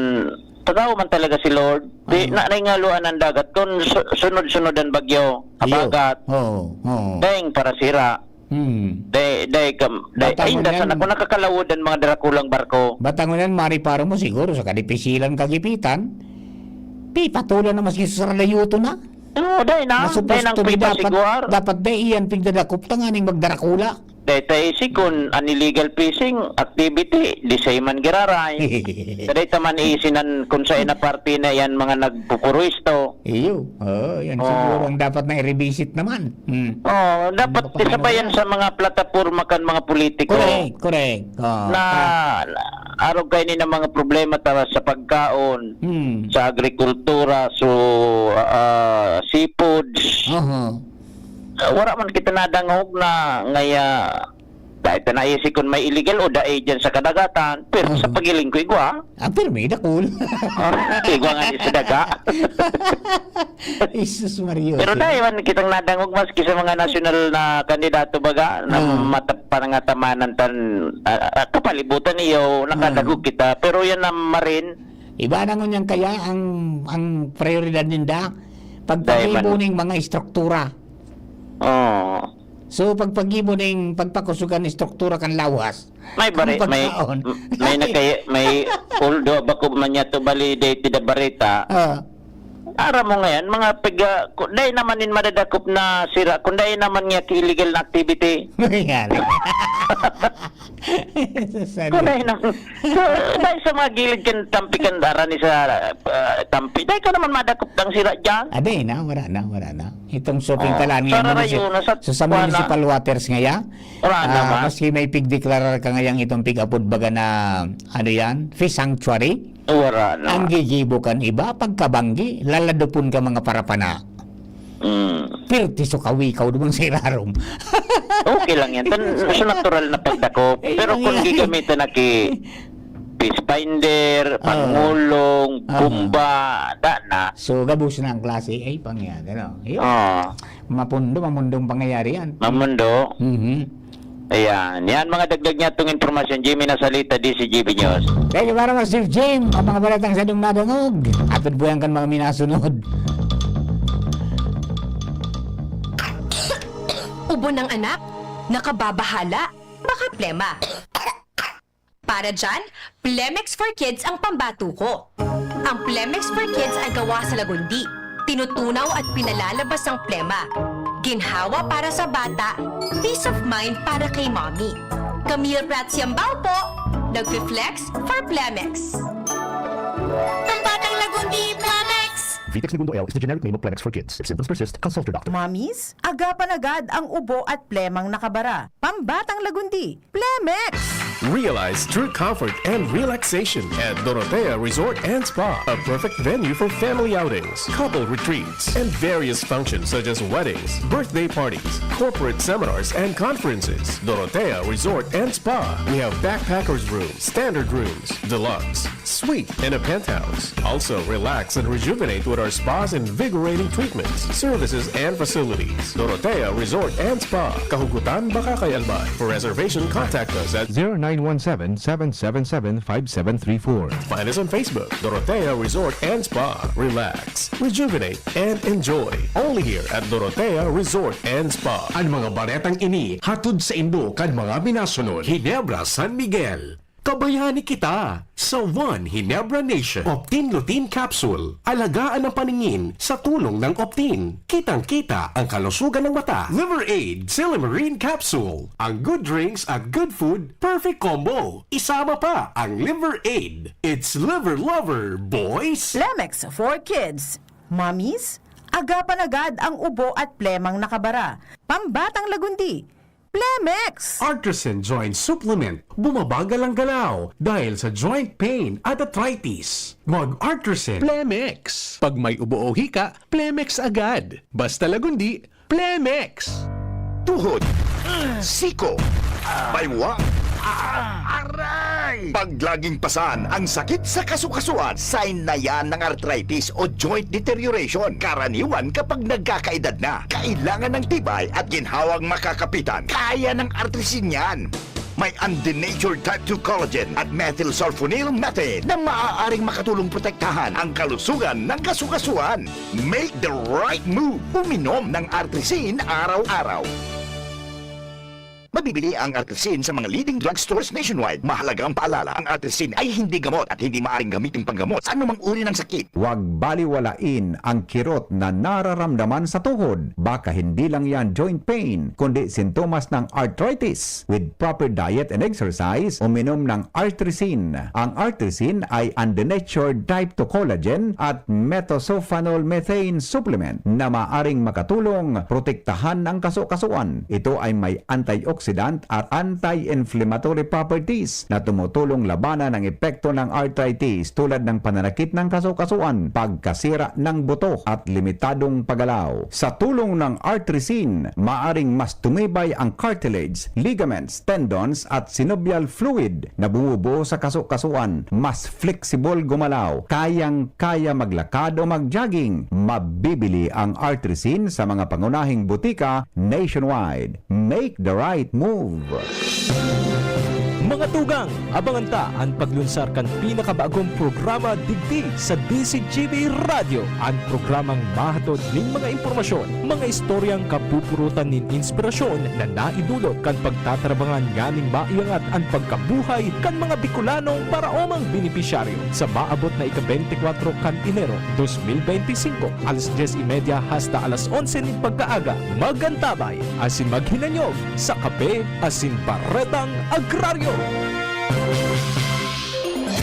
tao man talaga si Lord. Di, Ano? na, nahihingaluan ang dagat kung su-, sunod-sunod ang bagyo, Iyo. habagat, Oo, oo. dahil para sira. Hmm. Dai, dai kam-, dai, Bata ay, mo inda yan. sana kung nakakalawod ang mga darakulang barko. Bata mo yan, mariparo mo siguro sa kadipisilan kagipitan. Pipatulan na maski sa sarlayuto na. Oo, dai na. Dai nang Nasuposto mi kwenta dapat, siguro. dapat dai iyan pigdadakop tanganing magdarakula. Dai ta isi kun an illegal fishing activity, di sa iman giraray. Dai ta man isinan kung sa ina parte na yan mga nagpupuruisto. Iyo. Oo, yan Oo. siguro ang dapat na i-revisit naman. Hmm. Oo, dapat Ano pa, isabayan paano sa mga plataporma kan mga politiko Correct, correct. Oo. na, na arog kaini na mga problema ta sa pagkaon, Hmm. sa agrikultura, so, ah, seafoods. Aha. Ah, wala man kita nadangog na ngaya Dai ta naisi kun may illegal o dai diyan sa kadagatan, pero sa Aha. pagiling ko igwa. Ah, pirmi, dakul. Ah, igwa nga sa daga. Jesus Maria. Pero dai man kitang nadangog maski sa mga nasyonal na kandidato baga na Ah. matap-, panangatamanan tan, ah, ah, kapalibutan iyo, nakadagog Ah. kita. Pero yan ang marin. Iba na ngunyan kaya ang, ang prioridad ninda. Dai man. Pagpalibo ning mga estruktura. Oo. So, pagpagibo ning pagpakusog kan estruktura kan lawas, May kan bari-, may, pagkaon. may nakay-, may, although bako man niya to bali, day ti da barita. Ah. Aram mo ngayon, mga piga-, ku-, dai naman nin madadakop na sira, kung dai naman niya ki illegal na activity. Yan. Sa Kung dai na, sa, dai sa mga gilid kan tampi kan dara ni sa, ah, tampi, dai ka naman madakop tang sira dyan. Ah, dai na, wala na, wala na. Itong shopping Oh, kalaan ngayon, sararayo muni-, na sa sa kuwan na. municipal waters ngaya, Wala ah, naman. maski may pigdeklarar ka ngayang itong pig-apod baga na, ano yan, fish sanctuary, Wala na. ang gigibo kan iba, pagkabanggi, laladupon ka mga parapana. Mm. Pirti so kawikaw dumang sa irarom. Okay lang yan. Tan-, sa natural na pagdakop. Eh, Pero yung kung yan. gigamitan na ki fish finder, Ah. pangulong, Ah. kumba, da na. So, gabos na ang klase. Ay, pangyari, no? Yun. Ah. Mapundo, mamundong pangyayari yan. Mamundo. Mhm. Ayan. Yan, mga dagdag niya itong impormasyon. Jimmy Nasalita, D C G B News. Thank you very much, Sir Jim. Ang mga balatang sa dong nadangog. Atod po yan kan mga minasunod. Ubo ng anak? Nakababahala? Baka plema. Para dyan, Plemex for Kids ang pambato ko. Ang Plemex for Kids ay gawa sa lagundi. Tinutunaw at pinalalabas ang plema. Ginhawa para sa bata, peace of mind para kay mommy. Camille Prats Yambao po, nagfi-flex for Plemex. Ang batang lagundi, Plemex! Vitex Negundo L is the generic name of Plemex for Kids. If symptoms persist, consult your doctor. Mommies, agapan agad ang ubo at plemang nakabara. Pambatang lagundi, Plemex! Realize true comfort and relaxation at Dorotea Resort and Spa, a perfect venue for family outings, couple retreats, and various functions such as weddings, birthday parties, corporate seminars, and conferences. Dorotea Resort and Spa. We have backpackers room, standard rooms, deluxe, suite, and a penthouse. Also, relax and rejuvenate with our spa's invigorating treatments, services, and facilities. Dorotea Resort and Spa, Kahugutan, Bacacay, Albay. For reservation, contact us at zero nine one seven, seven seven seven, five seven three four. Find us on Facebook, Dorotea Resort and Spa. Relax, rejuvenate, and enjoy. Only here at Dorotea Resort and Spa. An mga baretang ini hatod saindo kan mga minasunod. Ginebra San Miguel. Kabayani kita sa One Ginebra Nation. Optin Lutein Capsule. Alagaan ang paningin sa tulong ng Optin. Kitang-kita ang kalusugan ng mata. Liver Aid Silymarin Capsule. Ang good drinks at good food, perfect combo. Isama pa ang Liver Aid. It's Liver Lover, boys! Plemex for Kids. Mommies, agapan agad ang ubo at plemang nakabara. Pambatang lagundi, Plemex! Artrisin Joint Supplement. Bumabagal ang galaw dahil sa joint pain at arthritis. Mag-Artrisin. Plemex. Pag may ubo o hika, Plemex agad. Basta lagundi, Plemex. Tuhod. Siko. Baywang. Aray! Pag laging pasan ang sakit sa kasukasuan, sign na yan ng arthritis o joint deterioration. Karaniwan kapag nagkakaedad na, kailangan ng tibay at ginhawang makakapitan. Kaya ng Artrisin yan. May undenatured type two collagen at methylsulfonyl methane na maaaring makatulong protektahan ang kalusugan ng kasukasuan. Make the right move. Uminom ng Artrisin araw-araw. Mabibili ang Artrisin sa mga leading drugstores nationwide. Mahalagang paalala, ang Artrisin ay hindi gamot at hindi maaaring gamitin panggamot sa anumang uri ng sakit. Huwag baliwalain ang kirot na nararamdaman sa tuhod. Baka hindi lang yan joint pain, kundi sintomas ng arthritis. With proper diet and exercise, uminom ng Artrisin. Ang Artrisin ay undenatured type two collagen at methylsulfonyl methane supplement na maaring makatulong protektahan ang kasukasuan. Ito ay may antioxidant at anti-inflammatory properties na tumutulong labanan ang epekto ng arthritis tulad ng pananakit ng kasukasuan, pagkasira ng buto at limitadong paggalaw. Sa tulong ng Artrisin, maaring mas tumibay ang cartilage, ligaments, tendons at synovial fluid na bumubuo sa kasukasuan, mas flexible gumalaw, kayang-kaya maglakad o mag-jogging. Mabibili ang Artrisin sa mga pangunahing butika nationwide. Make the right move. Mga tugang, abangan ta an paglunsar kan pinakabagong programa digdi sa D Z G B Radyo, an programang mahatod nin mga impormasyon, mga istoryang kapupurutan nin inspirasyon na naidulot kan pagtatarabangan nganing maiangat an pagkabuhay kan mga Bicolanong paraomang benepisyaryo. Sa maabot na ika-beintikwatro kan Enero dos mil beintisinko, alas dyes y media hasta alas onse nin pagkaaga, mag-antabay asin maghinanyog sa Kape asin Baretang Agraryo.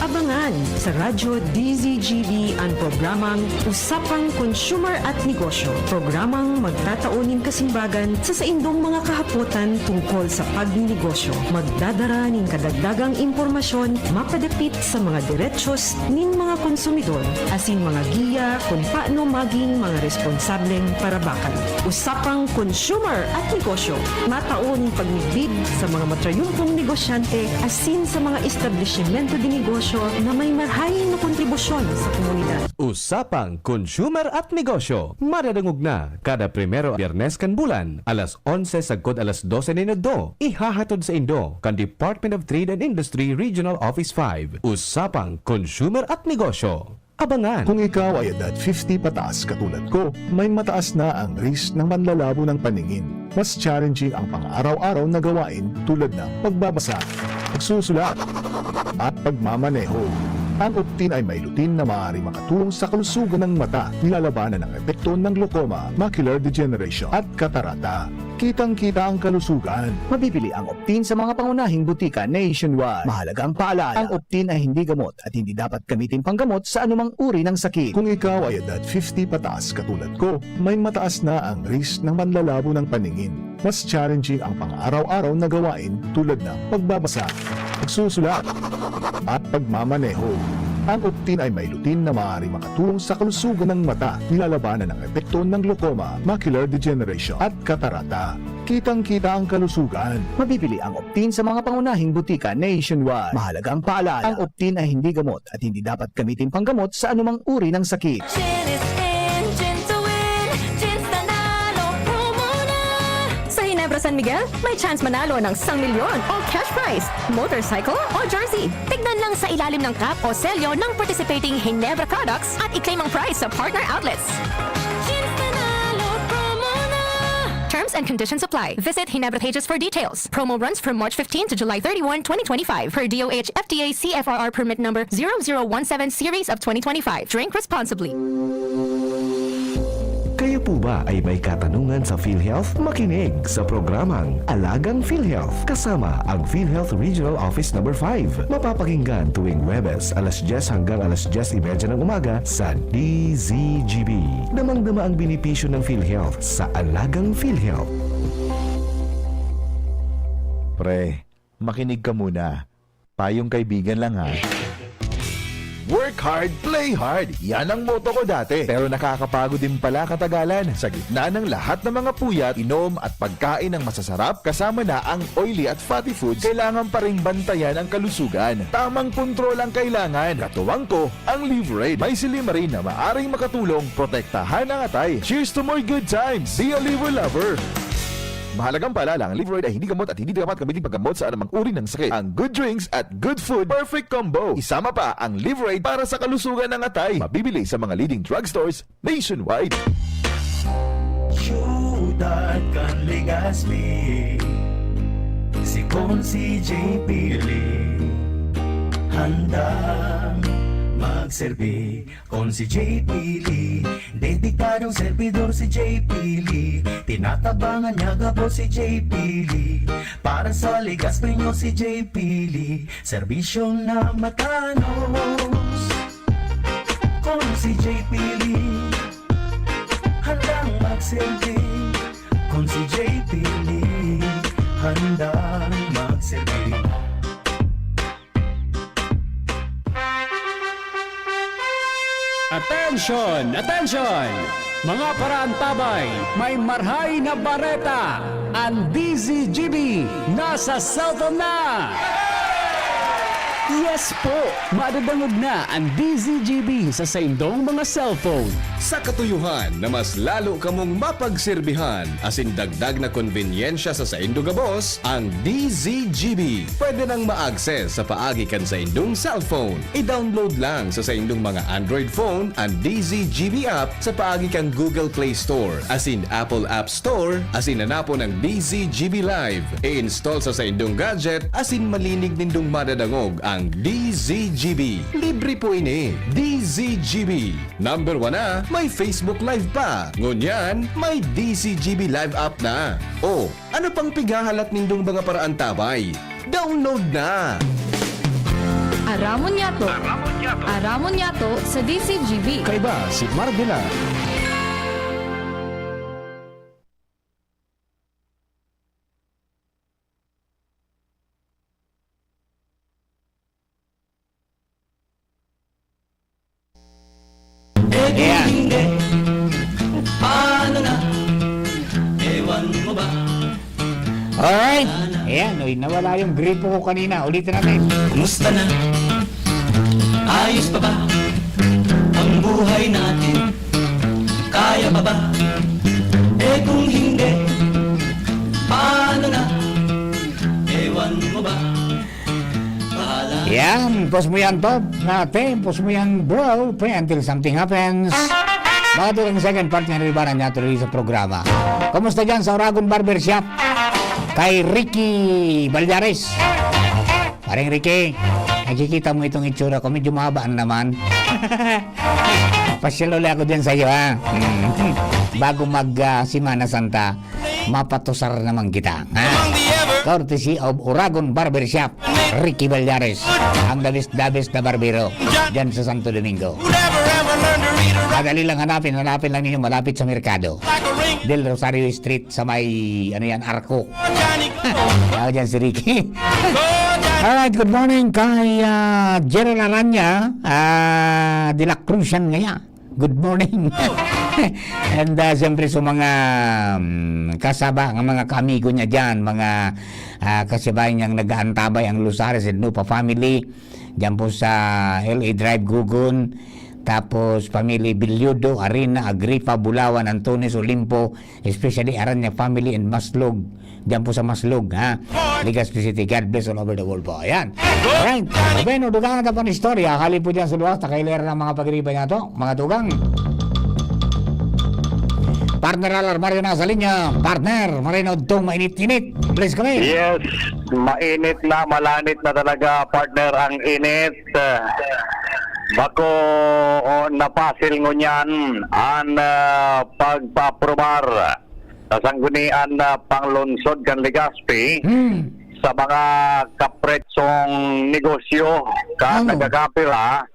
Abangan sa Radyo D Z G B an programang Usapang Consumer at Negosyo, programang magtatao nin kasimbagan sa saindong mga kahapotan tungkol sa pagninegosyo. Magdadara nin kadagdagang impormasyon mapadapit sa mga derechos nin mga konsumidor asin mga giya kun paano magin mga responsableng parabakan. Usapang Consumer at Negosyo, matao nin pagmidbid sa mga matrayumpong negosyante asin sa mga establisimento de negosyo na may marahay na kontribusyon sa komunidad. Usapang Consumer at Negosyo, madadangog na kada primero Biyernes kan bulan, alas onse sagkod alas dose nin udto. Ihahatod saindo kan Department of Trade and Industry Regional Office five. Usapang Consumer at Negosyo. Abangan! Kung ikaw ay edad fifty pataas katulad ko, may mataas na ang risk ng manlalabo ng paningin. Mas challenging ang pang-araw-araw na gawain tulad ng pagbabasa, pagsusulat, at pagmamaneho. Ang Optin ay may lutein na maaaring makatulong sa kalusugan ng mata, nilalabanan ang epekto ng glaucoma, macular degeneration, at katarata. Kitang-kita ang kalusugan. Mabibili ang Optin sa mga pangunahing butika nationwide. Mahalagang paalala, ang Optin ay hindi gamot at hindi dapat gamitin panggamot sa anumang uri ng sakit. Kung ikaw ay edad fifty pataas katulad ko, may mataas na ang risk ng manlalabo ng paningin. Mas challenging ang pang-araw-araw na gawain tulad ng pagbabasa, pagsusulat, at pagmamaneho. Ang Optin ay may lutein na maaaring makatulong sa kalusugan ng mata, nilalabanan ang epekto ng glaucoma, macular degeneration, at katarata. Kitang-kita ang kalusugan. Mabibili ang Optin sa mga pangunahing butika nationwide. Mahalagang paalala, ang Optin ay hindi gamot at hindi dapat gamitin panggamot sa anumang uri ng sakit. Gin is in, gin to win, Gin's Nanalo promo na! Sa Ginebra San Miguel, may chance manalo ng isang milyon o cash prize, motorcycle o jersey. Tignan lang sa ilalim ng cap o selyo ng participating Ginebra products at i-claim ang prize sa partner outlets. Gin's Nanalo promo na! Terms and conditions apply. Visit Ginebra pages for details. Promo runs from March fifteen to July thirty-one, twenty twenty-five, per D O H F D A C F R R permit number zero zero one seven series of twenty twenty-five. Drink responsibly. Kayo po ba ay may katanungan sa PhilHealth? Makinig sa programang Alagang PhilHealth kasama ang PhilHealth Regional Office Number five. Mapapakinggan tuwing Huwebes, alas dyes hanggang alas dyes y media ng umaga sa D Z G B. Damang-dama ang benepisyo ng PhilHealth sa Alagang PhilHealth. Pre, makinig ka muna. Payong kaibigan lang, ha. Work hard, play hard. Yan ang motto ko dati. Pero nakakapagod din pala katagalan. Sa gitna ng lahat ng mga puyat, inom at pagkain ng masasarap, kasama na ang oily at fatty foods, kailangan pa ring bantayan ang kalusugan. Tamang kontrol ang kailangan. Katuwang ko, ang Livraid. May silymarin na maaring makatulong protektahan ang atay. Cheers to more good times! Be a Liver Lover! Mahalagang paalala, ang Livraid ay hindi gamot at hindi dapat gamitin paggamot sa anumang uri ng sakit. Ang good drinks at good food, perfect combo. Isama pa ang Livraid para sa kalusugan ng atay. Mabibili sa mga leading drugstores nationwide. Syudad kan Legazpi, si Consi J P Lee, handang magserbi. Consi J P Lee, dedikadong servidor si J P Lee. Tinatabangan niya gabos si J P Lee. Para sa Legazpi nyo si J P Lee, serbisyong na matanos. Consi J P Lee, handang magserbi. Consi J P Lee, handang magserbi. Attention! Attention! Mga paraantabay, may marahay na bareta! Ang D Z G B nasa cellphone na! Yes po! Madadangog na an D Z G B sa saindong mga cellphone. Sa katuyohan na mas lalo kamong mapagserbihan asin dagdag na konbenyensya sa saindo gabos, ang D Z G B pwede nang ma-access sa paagi kan saindong cellphone. I-download lang sa saindong mga Android phone an D Z G B app sa paagi kan Google Play Store asin Apple App Store asin hanapon ang D Z G B Live. I-install sa saindong gadget asin malinig nindong madadangog ang D Z G B. Libre po ini. D Z G B. Number one na, may Facebook Live pa. Ngunyan, may D Z G B Live app na. O, ano pang pighahalat nindong mga paraantabay? Download na! Aramon niyato. Aramon niyato sa D Z G B. Kaiba si Marvela. Ayan. Paano na? Ewan mo ba? Alright. Ayan, uy, nawala yung gripo ko kanina. Ulitin natin. Kumusta na? Ayos pa ba ang buhay natin? Kaya pa ba? Eh kung hindi, paano na? Ewan mo ba? Bahala. Yan, pause mo yan, Top. Natin, pause mo yan, bro. Pre, until something happens. Mga tugang, second part ng Ribaran niya tuloy sa programa. Kumusta dyan sa Oragon Barbershop? Kay Ricky Balyares. Pareng Ricky, nakikita mo itong itsura ko, medyo mahaba na naman. Pasyal ulit ako dyan sa'yo, ha? Mm. Bago mag, ah, Semana Santa, mapatusar naman kita, ha? Courtesy of Oragon Barbershop, Ricky Balyares, ang the best, the best na barbero dyan sa Santo Domingo. Madali lang hanapin, hanapin lang ninyo malapit sa merkado. Del Rosario Street sa may, ano yan, Arco. Ako dyan si Ricky. Alright, good morning kay, ah, Gerald Aranya, ah, de la Cruz yan ngaya. Good morning. And, ah, siyempre sa mga, mm, kasaba, ang mga kaamigo niya dyan, mga, ah, kasabay niyang nag-aantabay ang Luzares and Lupa family, dyan po sa L A Drive, Gugun, tapos family Bilyodo, Arena, Agripa, Bulawan, Antunes, Olimpo, especially Aranya family and Maslog, diyan po sa Maslog, ha? Legazpi City. God bless all over the world po. Ayan. Alright. Bueno, dugangan ta pang istorya. Hali po dyan sa luwas, nakailera ng mga pagriba niya to, mga tugang. Partner Alar Mario nasa linya. Partner, marinod tong mainit-init. Please come in. Yes, mainit na, malanit na talaga, partner, ang init. Bako, o, napasil ngunyan an, ah, pagpaaprobar sa Sanggunian na Panglungsod kan Legazpi Hmm. sa mga kapretsong negosyo kan Ano? nagkakapira,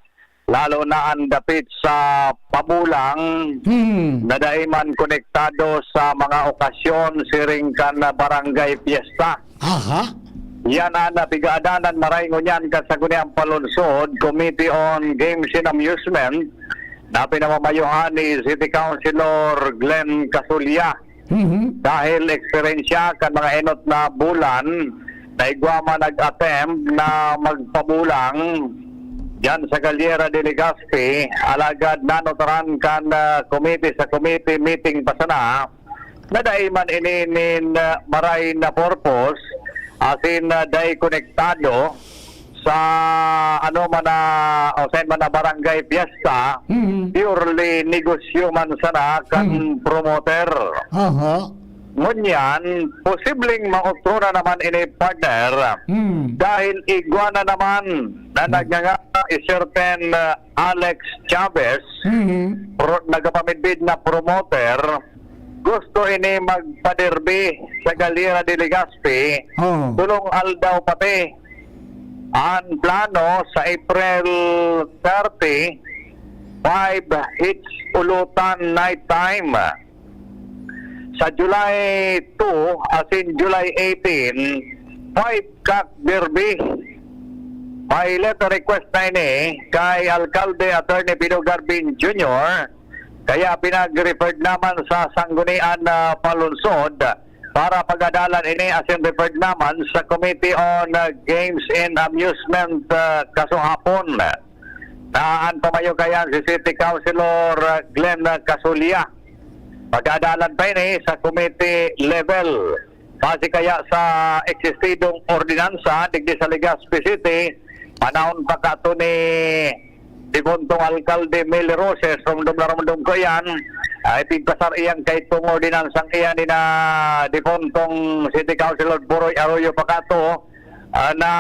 lalo na an dapit sa pabulang Hmm. na dai man konektado sa mga okasyon siring kan barangay piyesta. Aha. Yan an, ah, pigadanan maray ngunyan kan Sangguniang Panlungsod, Committee on Games and Amusement, na pinamamayohan ni City Councilor Glenn Casulla. Mhm. Dahil eksperyensya kan mga enot na bulan na igwa man nag-attempt na magpabulang diyan sa Galiera de Legazpi, alagad nanutaran kan, ah, komite sa komite meeting pa sana na dai man ini nin, ah, maray na purpose, asin, ah, dai konektado sa ano man na, o saan man na barangay piyesta, Mhm. purely negosyo man sana kan Mhm. promoter. Aha. Ngunyan, posibleng maotro na naman ini, partner, Mhm. dahil igwa na naman na Mhm. nagnganga si certain, ah, Alex Chavez, Mhm. pro-, nagapamidbid na promoter, gusto ini magpaderby sa Galiera de Legazpi, Oo. tulong aldaw pati. Ang plano sa April thirty, five hits ulutan night time. Sa July two, as in July eighteen, five cock derby. May letter request na ini kay Alkalde Attorney Pino Garbin Junior, kaya pinag-referred naman sa Sanggunian na Panlungsod para pag-adalan ini asin referred naman sa Committee on, ah, Games and Amusement, ah, kasuhapon. Na an pamayo kayan si City Councilor, ah, Glenn Casulia. Pag-adalan pa ini sa committee level. Base kaya sa eksistidong ordinansa digdi sa Legazpi City, panahon pa kato ni difuntong Alkalde Mel Roses, rumdom na rumdom ko iyan, ay pigpasar iyan kay itong ordinansang iyan ni na difuntong City Councilor Boroy Arroyo pa kato, ah, na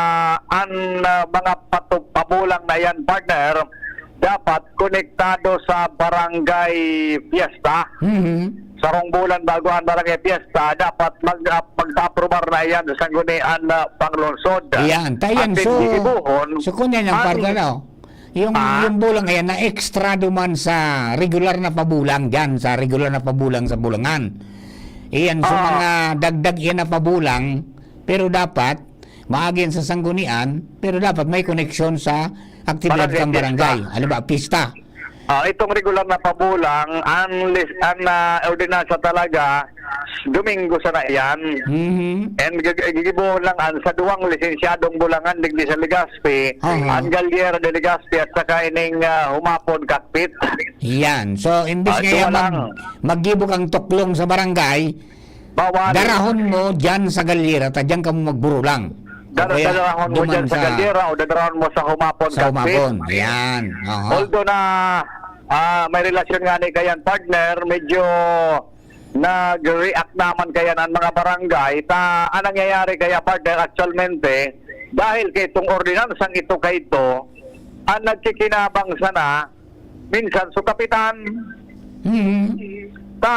an, ah, mga patu-, pabulang na iyan, partner, dapat konektado sa barangay fiesta. Mhm. Sarong bulan bago an barangay fiesta, dapat mag-, ah, magpa-aprobar na iyan sa sanggunian na panglungsod. Iyan, ta iyan, Atin so, gigibohon so, kun yan ang an parte na, oh. Yung, Ah? yung bulang iyan na extra duman sa regular na pabulang dyan, sa regular na pabulang sa bulangan. Iyan, so, Ah. mga dagdag iyan na pabulang, pero dapat, maagi yan sa sanggunian, pero dapat may koneksyon sa aktibidad Barangay kang barangay. Fiesta. Halimbawa, pista. Ah, itong regular na pabulang, ang lis-, ang, ah, ordinansa talaga, Domingo sana iyan. Mhm. And gag-, gigibohon lang an sa duwang lisensyadong bulangan digdi sa Legazpi, Aha. ang Galyera de Legazpi at saka ining, ah, Humapon Cockpit. Yan. So, imbis Ah, nga duwa yan mag-, lang. maggibo kang tuklong sa barangay, Bawal. Darahon mo dyan sa Galyera, ta dyan kamo magburulang. O Dara-, kaya, darahon mo duman dyan sa sa, Galyera o dadarahon mo sa Humapon, sa Capiz. Humapon. Yan. Aha. Although na, ah, may relasyon nga ni kayan, partner, medyo nag-react naman kayan ang mga barangay. Ta, ang nangyayari kaya, partner, actualmente, dahil kay itong ordinansang ito kay ito, ang nagkikinabang sana, minsan so kapitan. Mhm. Ta,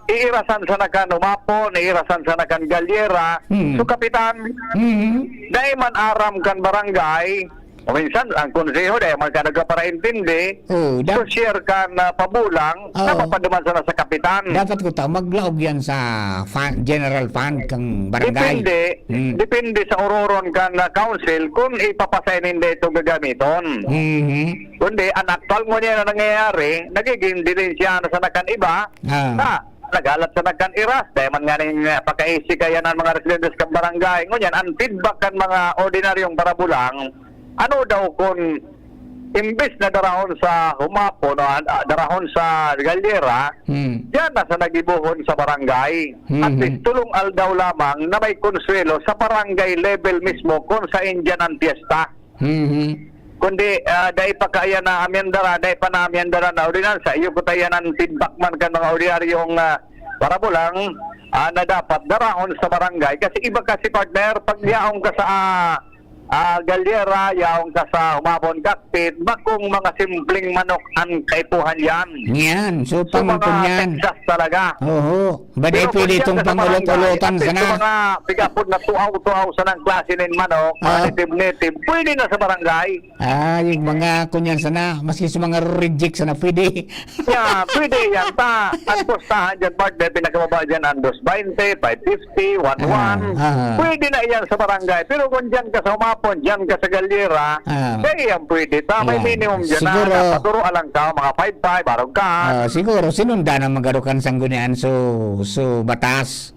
iirasan sana kan Humapon, iirasan sana kan Galyera, Mhm. so kapitan. Mhm. Dai man aram kan barangay, o minsan ang konseho, dai man ka nagkaparaintindi, Oh, so dap- share kan, ah, pabulang, Oh. napapaduman sana sa kapitan. Dapat ko ta, maglaog yan sa fund, general fund kang barangay. Depende, Hmm. depende sa ororon kan, ah, council kung ipapasa ini dito gagamiton. Mhm. Kundi, an aktuwal ngunyan na nangyayari, nagiging denunsya na sana kan iba, Ah. na naghalat sana kan iras, dai man nganing, ah, pakaisi kaya ng mga residentes kan barangay. Ngunyan, ang feedback kan mga ordinaryong parabulang, ano daw kun imbis na darahon sa Humapon, o, ah, darahon sa Galyera, Hmm. diyan na sa nagibohon sa barangay. At Mhm. least, tulong aldaw lamang na may konsuwelo sa barangay level mismo kung saan diyan ang piyesta. Mhm. Kundi, ah, dai pa kaya na amyendara, dai pa na amyendara na ordinansa. Iyo ko ta iyan an feedback man kan mga ordinaryong, ah, parabulang, ah, na dapat darahon sa barangay. Kasi iba kasi, partner, pag yaon ka sa, ah, ah, Galyera, yaon ka sa Humapon Cockpit, bakong mga simpleng manok ang kaipuhan yan. Yan. So, So, pangulpon mga yan. Texas talaga. Oho. Ba't Pero di pwede kung itong diyan ka sa pangulot-ulotan barangay, at least sana? Sa mga pigapod na tuaw-tuaw sanang klase nin manok, mga Ah. native-native, pwede na sa barangay. Ah, yung mga kunyan sana, maski sa mga reject sana, pwede. Yeah, pwede yan. Ta, ang pustahan dyan, partner, pinakamaba dyan, ang dos baynte, five fifty, one one. Ah, ah. Pwede na yan sa barangay. Pero kung dyan ka sa Humapon, dyan ka sa Galyera, Ah. kaya yan pwede. Ta, may Yan. minimum dyan Siguro na, na paturo alang ka, mga five five, arog ka. Ah, siguro, sinundan ang magarukan sanggunian so, so batas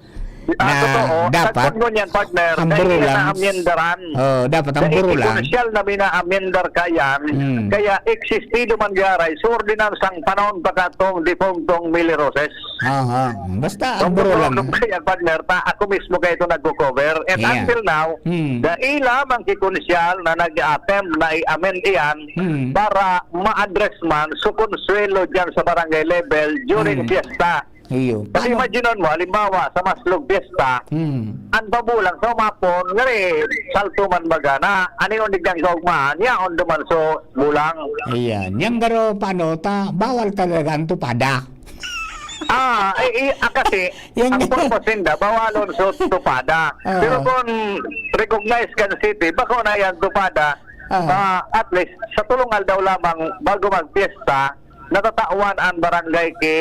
Ah, na totoo. dapat Tagpon mo niyan, partner. ang Dahil burulang, na amyendaran. Oh, dapat ang Dahil burulang. Krusyal na minaamyendar ka yan. Hmm. Kaya existido man garay sa ordinansang panahon pa katong defuntong Mili Roses. Aha. Basta ang Kung burulang. Kaya, partner, ta, ako mismo kayo ito nagko-cover. And Yeah. until now, Hmm. dai lamang ki Krusyal na nag-attempt na i-amend iyan Hmm. para ma-address man so konsuelo dyan sa barangay level during Hmm. fiesta. Iyo. Kasi Paano? Imagine mo, halimbawa, sa Maslog Fiesta, Hmm. ang pabulang sa Humapon, ngari, salto man baga na, ano yung digdang kaugmahan, yaon duman so bulang. Ayan. Yang garo, paano, ta, bawal talaga ang tupada. Ah, eh, eh, ah, kasi, Yan ang nga. purpose ninda, bawalon so tupada. Ah. Pero kung recognize kan city, bako na yan tupada, Ah. ah, at least, sa tulong aldaw lamang, bago magpiesta, natatawan ang barangay ki,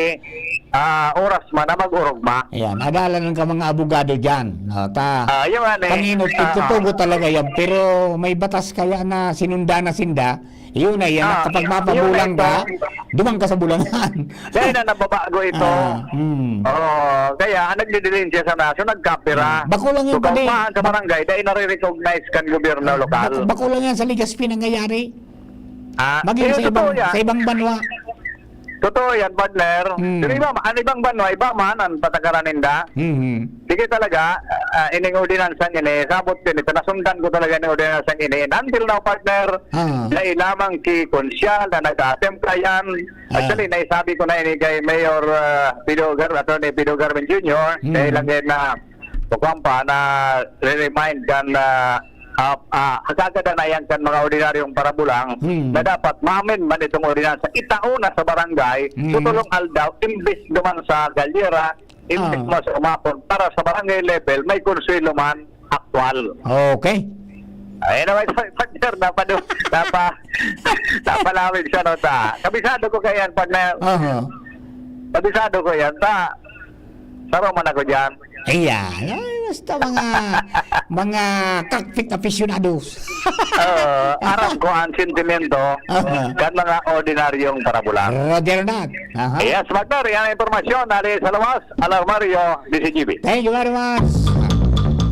ah, oras man na mag-orog ma. Ayan, adalan ka mga abogado dyan. No, ta, Ah, yung ano eh. Pangino, Ah. itutugo talaga yan. Pero may batas kaya na sinunda na sinda. Yun na yan. Ah, Kapag yun mapabulang na ka, ito. Duman ka sa Bulangan. Dahil na nababago ito. Ah, hmm. Oo, kaya ang nagdidilensya sa naso, nagkapira. Hmm. Bako lang So, yan, padi. kaupahan sa barangay, dahil nare-recognize kan gobyerno Ah, lokal. bako, bako lang yan sa Legazpi nangyayari. Ah, Maging eh, sa totoo ibang, yan. sa ibang banwa. Totoo yan, partner. Hmm. Pero iba, ang ibang banwa, iba man ang patakaran ninda. Mhm. Sige talaga, ah, ining ordinansang ini, sabot din ito, nasundan ko talaga ining ordinansang ini. And until now, partner, Ah. dai lamang ki konsyal na nag-attempt kayan. Ah. Actually, naisabi ko na ini kay Mayor, ah, Pido Gar-, Attorney Pido Garvin Junior, Hmm. dahil lang yan na, kuwan pa, na re-remind kan, ah, ah, ah, kagaganayan kan mga ordinaryong parabulang Hmm. na dapat ma-amend man itong ordinansa, itao na sa barangay, Hmm. sa tulong aldaw, imbis duman sa galyera, imbis Ah. mas umapon para sa barangay level, may konsuelo man aktual. Okay. Ay, na may partner, napado-, napa-, napalawig siya, no, ta. Kabisado ko kaya yan, partner. Aha. Kabisado ko yan, ta. Saro man ako dyan. Ayan. Ay, basta mga, mga cockpit aficionados. Oo, aram ko ang sentimento Aha. kan mga ordinaryong parabulang. Roger that. Aha. Yes, partner, yan ang impormasyon. Hali sa luwas, Alarmario, D C G B. Thank you very much.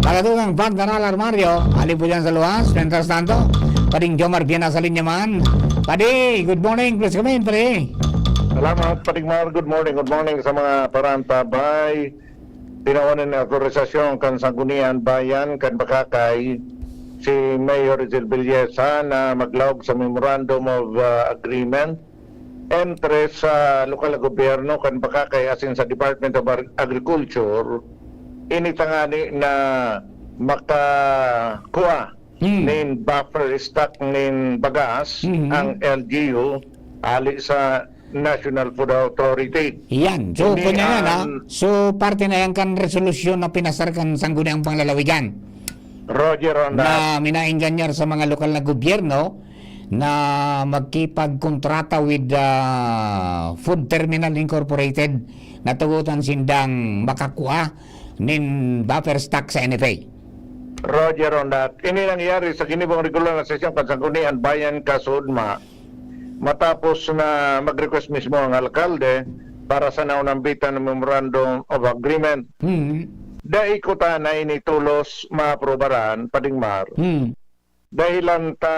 Pagkatugang partner Alarmario, hali po dyan sa luwas. Mientras tanto, Pading Jomar Viana sa linya man. Padi, good morning. Please come in, padi. Salamat, Pading Mar. Good morning. Good morning sa mga parantabay. Tinawan nin otorisasyon kan Sanggunian Bayan kan Bacacay si Mayor Rizal Villesa na maglaog sa Memorandum of, ah, Agreement entre sa lokal na gobyerno kan Bacacay asin sa Department of Ar-, Agriculture, ini tangani na makakua Hmm. nin buffer stock nin bagas Mhm. ang L G U hali sa National Food Authority. Yan. So, Ini kunya yan, ha? ang So, parte na yan kan resolusyon na pinasar kan Sangguniang Panglalawigan. Roger on that. Na minaenganyar sa mga lokal na gobyerno na magkipagkontrata with, ah, Food Terminal Incorporated na tugutan sindang makakua nin buffer stock sa N F A. Roger on that. Ini nangyari sa ginibong regular na sesyon kan Sanggunian Bayan kan SODMA. Matapos na mag-request mismo ang alkalde para sa naunambitan na Memorandum of Agreement, Hmm. dai ko ta na ini tolos maaprubaran, Pading Mar. Hmm. Dahilan ta,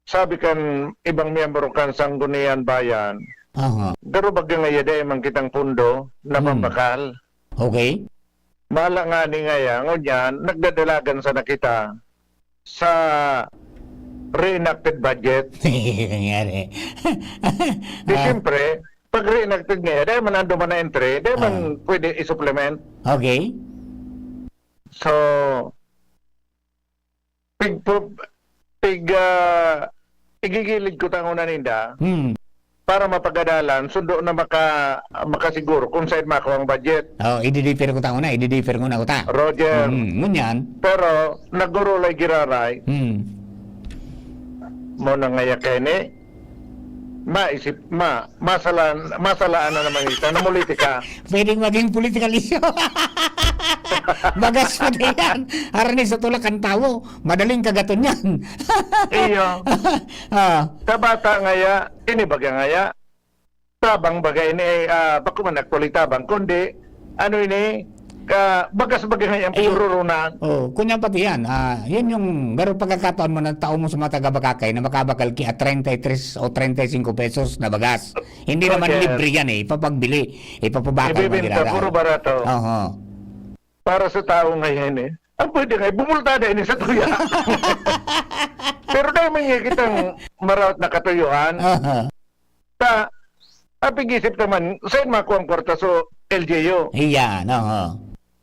sabi kan ibang miyembro kan Sanggunian Bayan, Aha. garo baga ngaya dai man kitang pondo na Hmm. pambakal. Okay. Mala ngani ngaya, ngunyan, nagdadalagan sana kita sa reenacted budget. Nangyari. Di Ah. siyempre, pag reenacted ngaya, dahil man ando man na entry, dahil man Ah. pwede i-supplement. Okay. So, pig-, pig-, ah, igigilid ko ta nguna ninda Hmm. para mapagadalan, sundo na maka-, makasiguro kung saan makuha ang budget. Oh, ididipir ko ta nguna, ididipir ko na ko ta. Roger. Hmm, ngunyan. Pero nagurulay giraray. Hmm. Mo na ngaya kaya ni, maisip, ma-, masalaan, masalaan na naman ito, na politika. Pwedeng maging political issue. Bagas pa din yan. Harani sa tulak ang tawo. Madaling kagaton yan. Iyo. Ah. Sa bata ngaya, ini baga ngaya, tabang baga ini, ah, bako man actually tabang, kundi, ano ini, ka, bagas baga ngaya ang Ay, pagrurunan. Oh, kunya pati yan. Ah, yun yung garo pagkakataon mo na tao mo sa mga taga-Bacacay na makabakal ki at treinta y tres o treinta y cinco pesos na bagas. Hindi Oh, naman yes. libre yan eh. Ipapagbili, ipapabakal mo Ibibenta, girara. puro barato. Oho. Para sa tao ngayon eh. Ang pwede nga, bumultada ini sa tuya. Pero dahil man nga kitang marawat na katuyuhan, Aha. ta, apig-isip naman, saan makuha ang kwarta sa L G U? Iyan, oho.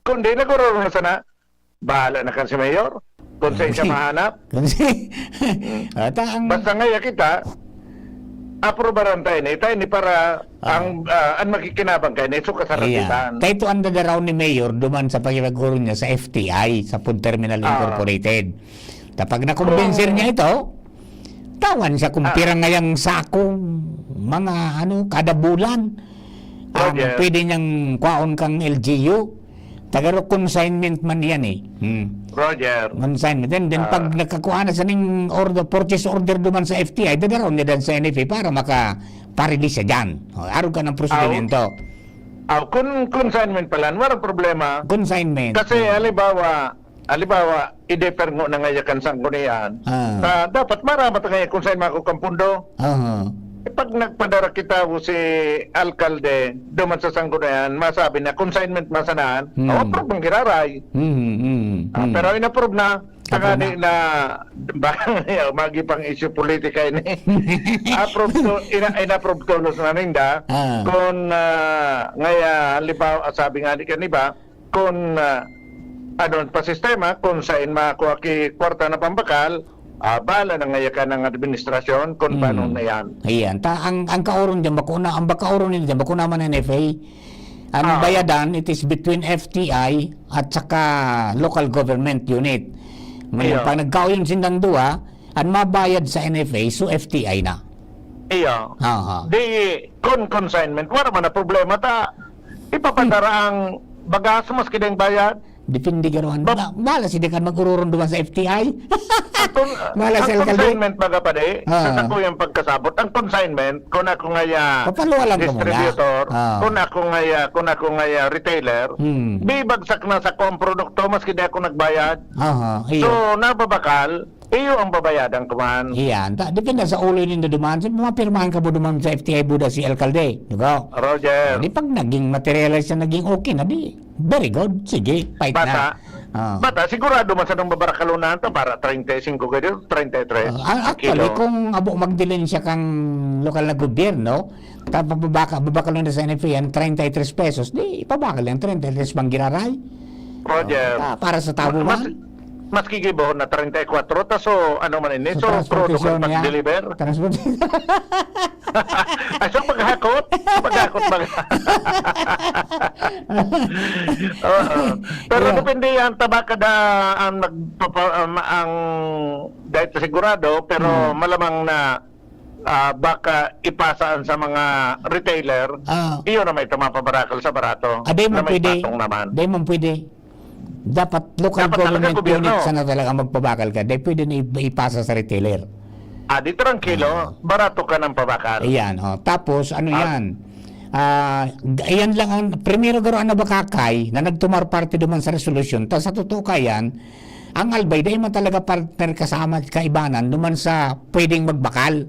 Kundi nagururo na sana, bahala na kan si Mayor, kung saan siya mahanap. Kung si-, Hmm. Ata ang Basta ngaya kita, aprobaran tayo ni, tayo ni para Ah. ang, ah, ang makikinabang kayo ni, so kasarapitan. Ayan. Kaya ito ang dadaraw ni Mayor duman sa pakipagkuro niya sa F T I, sa Food Terminal Ah. Incorporated. Kapag nakumbinser Kung niya ito, tawan siya kung Ah. pirang ngayang sakong mga, ano, kada bulan ang Roger. pwede niyang kwaon kang L G U. Tagalog, consignment man yan eh. Hmm. Roger. Consignment. Then, then Ah. pag nagkakuha na sa ning order, purchase order duman sa F T I, dadaraw niya dan sa N F A para maka-parelease siya dyan. O, arog ka ng prosedimento. Aw, kun consignment pala, walang problema. Consignment. Kasi, Hmm. halimbawa, halimbawa, i-defer ngo na ngaya kan sanggunian. Ah. Ah, dapat maramat ngaya kung saan makukang pundo. Aha. Eh, pag nagpadara kita o si alkalde, duman sa sanggunian, masabi na consignment man sana, Hmm. o, approve ang giraray. Hmm, hmm, Ah, hmm. pero in-approve na, Approve tangali na. na, ba, magi pang issue politika ini. Approve to, ina-, in-approve tolos na ninda. Ah. Kung, ah, ngaya, halimbawa, sabi nga ni kaniba, kung, ah, ano pa sistema, kung saan makuha ki kwarta na pambakal, ah, bahala na ngaya ka ng administrasyon kung Hmm. paano na yan. Ayan. Ta-, ang, ang kaoron dyan, bako na, ang bakaoron nila dyan, bako naman ng N F A. Ang Ah. bayadan, it is between F T I at saka local government unit. Ngayon, Iya. pag nagkaoyon sindang duwa, ang mabayad sa N F A, so F T I na. Iya. Aha. Di, kung consignment, wala man na problema ta. Ipapadara Hmm. ang bagas, maski ding bayad. Depende garo an Ba- na, bahala sila kan mag-ururong duman sa F T I. Kung, Bahala ang sa alkalde. consignment, baga pa di, Ah. sa sakuyang pagkasabot, ang consignment, kung ako ngaya Papaluwa lang ka muna. distributor, Ah. kung ako ngaya, kung ako ngaya retailer, Hmm. di bagsak na sa kong produkto, maski di ako nagbayad. Aha, iyo. So, nababakal, iyo ang babayadan ko man. Iyan, ta-, depende sa ulo nindo duman. Sa mga pirmahan ka mo duman sa F T I buda si alkalde, di ba? Roger. Di pag naging materialize siya, naging okay na, di, very good. Sige, fight Bata. na. Ah. Bata, sigurado man sa nung babarakalunan ta, para treinta y cinco kayo, treinta y tres Ah, ah, actually, kilo. kung abo magdilin siya kang lokal na gobyerno, ta-, pababaka-, babakalunan sa N F A yan, treinta y tres pesos, di, ipabakal yan, treinta y tres bang giraray? Roger. Ah, ta-, para sa tabo Ma-, mas, man? mas gigibo na treinta y cuatro, ta so, ano man ini? So, So, krudo transportasyon kan niya? pag-deliver? Transport- Ay, so, paghakot? Paghakot, mag- Oo. Pero Yeah. depende yan, tabaka da ang nagpapa-, um, ang dahil sa sigurado, pero Hmm. malamang na, ah, baka ipasa an sa mga retailer, Ah. iyon na may tumapabarakal sa barato, Ah, di na man may pwede. patong naman. Di man pwede. Dapat local Dapat talaga government gobyerno. unit sana talaga magpabakal ka. Di pwede na i-, ipasa sa retailer. Ah, di trangkilo, Ah. barato ka ng pabakal. Ayan, oh. Tapos, ano Ah. yan? Ah, g-, ayan lang ang, primero garo ang nabakakay na nagtumar parte duman sa resolusyon. Ta sa totoo ka yan, ang Albay, dahil man talaga partner kasama at kaibanan duman sa pwedeng magbakal.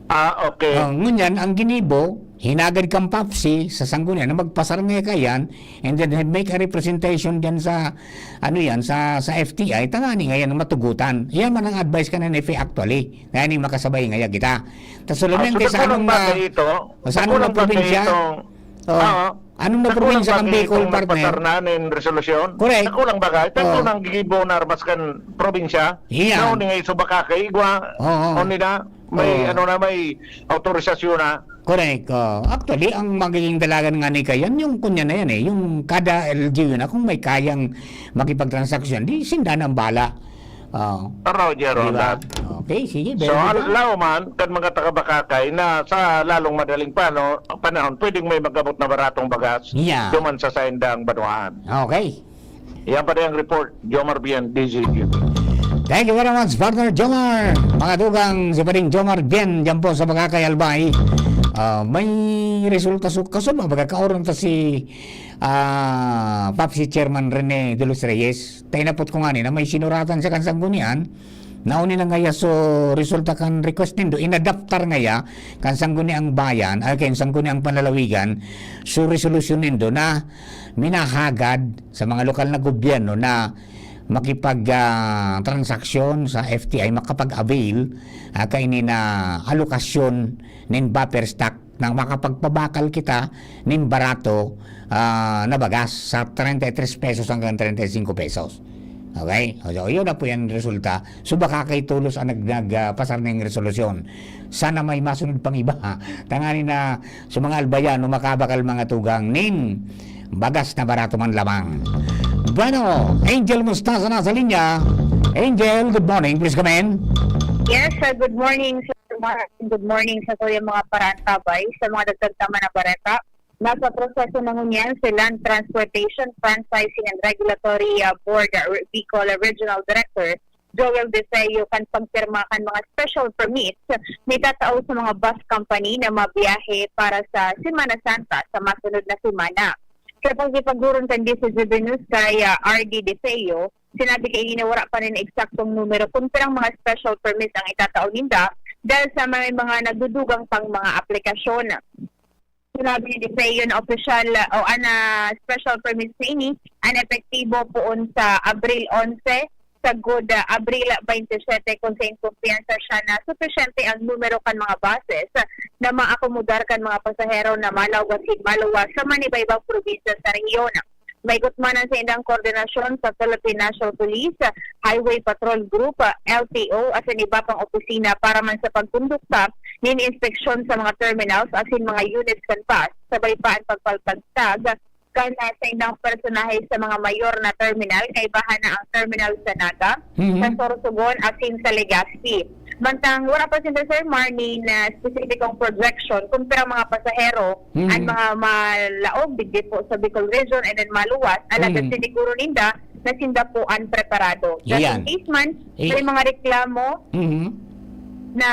Ah, okay. Oh, ngunyan, ang ginibo, hinagad kang Papsi sa sanggunian na magpasar nga kaiyan, and then make a representation dyan sa, ano yan, sa, sa F T I, tangani ngayon matugutan. Yan man ang advice ka ng N F A actually. Ngayon yung makasabay ngaya kita. Ta solamente Ah, so, sa dakul ang anong na, bagay ito. sa anong Dakul na ang bagay probinsya? itong, Oh. ah, Anong na dakul ang probinsya kang bagay Bicol, itong partner? nagpasar na nin resolusyon. Correct. Dakul ang bagay. Dakul Oh. ang gigibo na armas kan probinsya. Iyan. Na, uni nga iso baka kaigwa. Oo. Uni na, may Oo. ano na, may autorisasyon na. Correct. Oh. Actually, ang magiging dalagan nga ni kayan, yung kunya na yan eh. Yung kada L G U na, kung may kayang makipagtransaksyon, di sinda nang bala. Oh. Roger, Di ba? Ronald. Okay, sige, So, very good, ah. alaw man, kan mga taga-Bacacay na sa lalong madaling pano-, panahon, pwedeng may magabot na baratong bagas Yeah. duman sa saindang banwaan. Okay. Yan pa rin ang report, Jomar Bien, D Z G. Thank you very much, partner Jomar. Mga tugang, si Paring Jomar Bien, dyan po sa Bacacay, Albay. Ah, may resulta su-, kasunod, magkakaoron ta si, ah, Papsi Chairman Rene de los Reyes. Tainapot ko ngani na may sinuratan sa kan sanggunian, nauni na ngaya so resulta kan request nindo, inadaptar ngaya kan sangguniang bayan, ay kan sangguniang panlalawigan, so resolusyon nindo na minahagad sa mga lokal na gobyerno na makipag, ah, transaksyon sa F T I, makapag-avail, ah, kaini na alokasyon nin buffer stock na makapagpabakal kita nin barato, ah, na bagas sa treinta y tres pesos hanggang treinta y cinco pesos. Okay? O, so, yun na po yan resulta. So, baka kay Tulos ang nag-, nag-, ah, pasar ng resolusyon. Sana may masunod pang iba, ha? Tangani na sa mga Albayano, makabakal mga tugang nin bagas na barato man lamang. Bueno, Angel Mostaza nasa linya. Angel, good morning. Please come in. Yes, sir. Good morning, sir. Good morning sa kuya mga parantabay, sa mga dagdag naman na bareta. Nasa proseso na ngunyan si Land Transportation Franchising and Regulatory, ah, Board, ah, Re-, Bicol Regional Director Joel De Feo kan pagpirma kan mga special permits na itatao sa mga bus company na mabiyahe para sa Semana Santa sa masunod na semana. Sa pakikipaghuron kan D C G B News kay, ah, R D De Feo, sinabi kaini na wara pa nin eksaktong numero kun pirang mga special permits ang itatao ninda dahil sa may mga nagdudugang pang mga aplikasyon. Sinabi ni De Feo na opisyal, ah, o an, ah, special permits na ini an epektibo poon sa Abril onse, sagkod, ah, Abril baynte siyete, kun sain kumpiyansa siya na supisyente ang numero kan mga buses na maakomodar kan mga pasahero na malaog asin maluwas sa manibaybang probinsya sa rehiyon. Maigot man an saindang koordinasyon sa Philippine National Police, Highway Patrol Group, L T O, asin iba pang opisina para man sa pagkondukta nin inspeksyon sa mga terminals asin mga units kan bus, sabay pa an pagpaltagtag kan, ah, saindang personahe sa mga mayor na terminal, kaibahan na ang terminal sa Naga, Mhm. sa Sorsogon, asin sa Legazpi. Mantang wala pa sinda, Sir Mar, nin, ah, espesipikong projection kun pirang mga pasahero Mhm. an mga malaog digdi po sa Bicol Region and then maluwas, alagad Mhm. siniguro ninda na sinda po an preparado. Just Iyan. in case man, Eh. may mga reklamo Mhm. na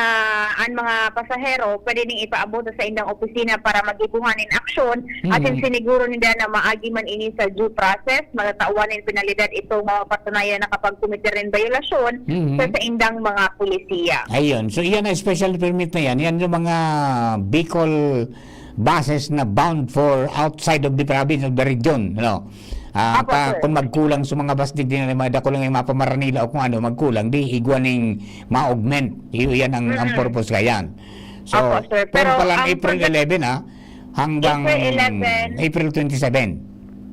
an mga pasahero, pwede ning ipaabot sa saindang opisina para magibohan nin aksyon, asin Mhm. siniguro ninda na maagi man ini sa due process, matatawan nin penalidad itong mga patunayan na kapag kometer nin bayolasyon Mhm. sa saindang mga pulisiya. Ayun. So, iyan na special permit na yan. Yan yung mga Bicol buses na bound for outside of the province of the region, no? Ah, Apo, pa, sir. Kung magkulang sa mga bus, di, di na mga dako lang yung mga pamaranila o kung ano, magkulang, di, igwa ning ma-augment. Iyo, yan ang, ang Mm. purpose ka yan. So, Apo, sir. pero Pero pa lang ang April proje- eleven, ah, hanggang April eleven. April twenty-seven.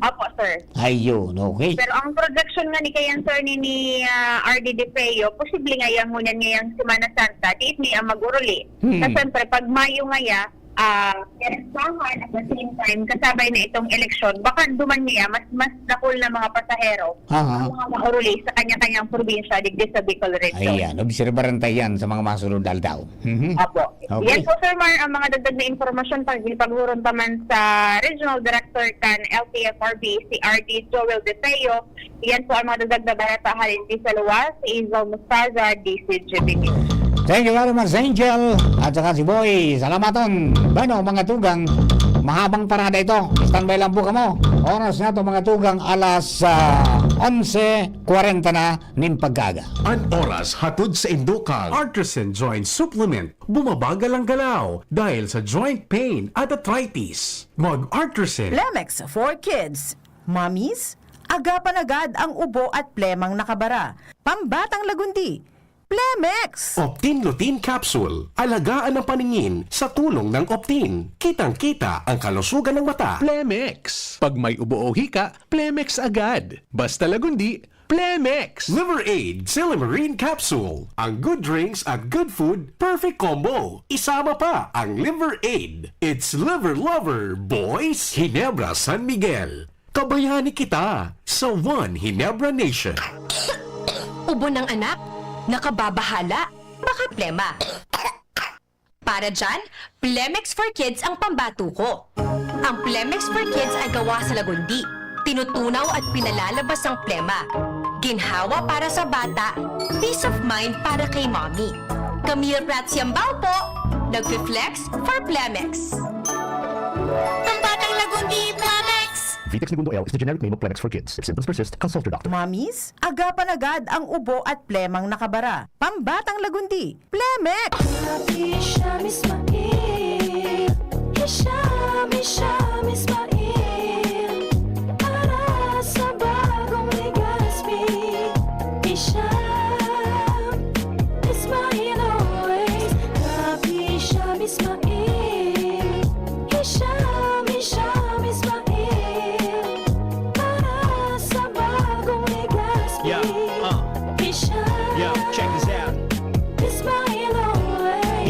Apo, sir. Ayun, okay. Pero ang projection nga ni kayan, sir, ni, ni, ah, R D De Feo, posible nga yan ngunyan ngayang Semana Santa, di, di ang mag-uruli. Hmm. Na siyempre, pag Mayo ngaya, ah, Fiestahan, at the same time, kasabay na itong eleksyon, baka duman niya, mas, mas dakul na mga pasahero Aha. ang mga mauruli sa kanya-kanyang probinsya, digdi sa Bicol Region. Ayan, obserbaran tayo yan sa mga masunod na aldaw. Mhm. Opo. Okay. Yan po, Sir Mar, ang mga dagdag na impormasyon. Pag-, paghuron pa man sa Regional Director kan L T F R B, si R D Joel De Feo, Yan po ang mga dagdag na balita halin di sa luwas. Izel Mostaza, D C G B News. Thank you very much, Angel. At saka si Boy. Salamaton. Bueno, mga tugang, mahabang parada ito. Standby lang po kamo. Oras na to, mga tugang, alas, ah, onse kwarenta na nin pagkaaga. An oras hatod sa indukan. Artisan Joint Supplement. Bumabagal ang galaw dahil sa joint pain at arthritis. Mag-Artisan. Plemex for Kids. Mommies, agapan agad ang ubo at plemang nakabara. Pambatang lagundi, Plemex! Optin Lutein Capsule. Alagaan ang paningin sa tulong ng Optin. Kitang-kita ang kalusugan ng mata. Plemex. Pag may ubo o hika, Plemex agad. Basta lagundi, Plemex. Liver Aid Silymarin Capsule. Ang good drinks at good food, perfect combo. Isama pa ang Liver Aid. It's Liver Lover, boys! Ginebra San Miguel. Kabayani kita sa One Ginebra Nation. Ubo ng anak? Nakababahala? Baka plema. Para dyan, Plemex for Kids ang pambato ko. Ang Plemex for Kids ay gawa sa lagundi. Tinutunaw at pinalalabas ang plema. Ginhawa para sa bata, peace of mind para kay mommy. Camille Prats Yambao po, nagfi-flex for Plemex. Pambatang lagundi, Plemex! Vitex Negundo L is the generic name of Plemex for Kids. If symptoms persist, consult your doctor. Mommies, agapan agad ang ubo at plemang nakabara. Pambatang lagundi, Plemex! Happy Hisham Ismail. Hisham, Hisham Ismail. Para sa bagong Legazpi. Hisham Ismail always. Happy Hisham Ismail. Hisham, Hisham Ismail. Para sa bagong Legazpi. Yeah, uh. Hisham. Yeah, check this out. Ismail always.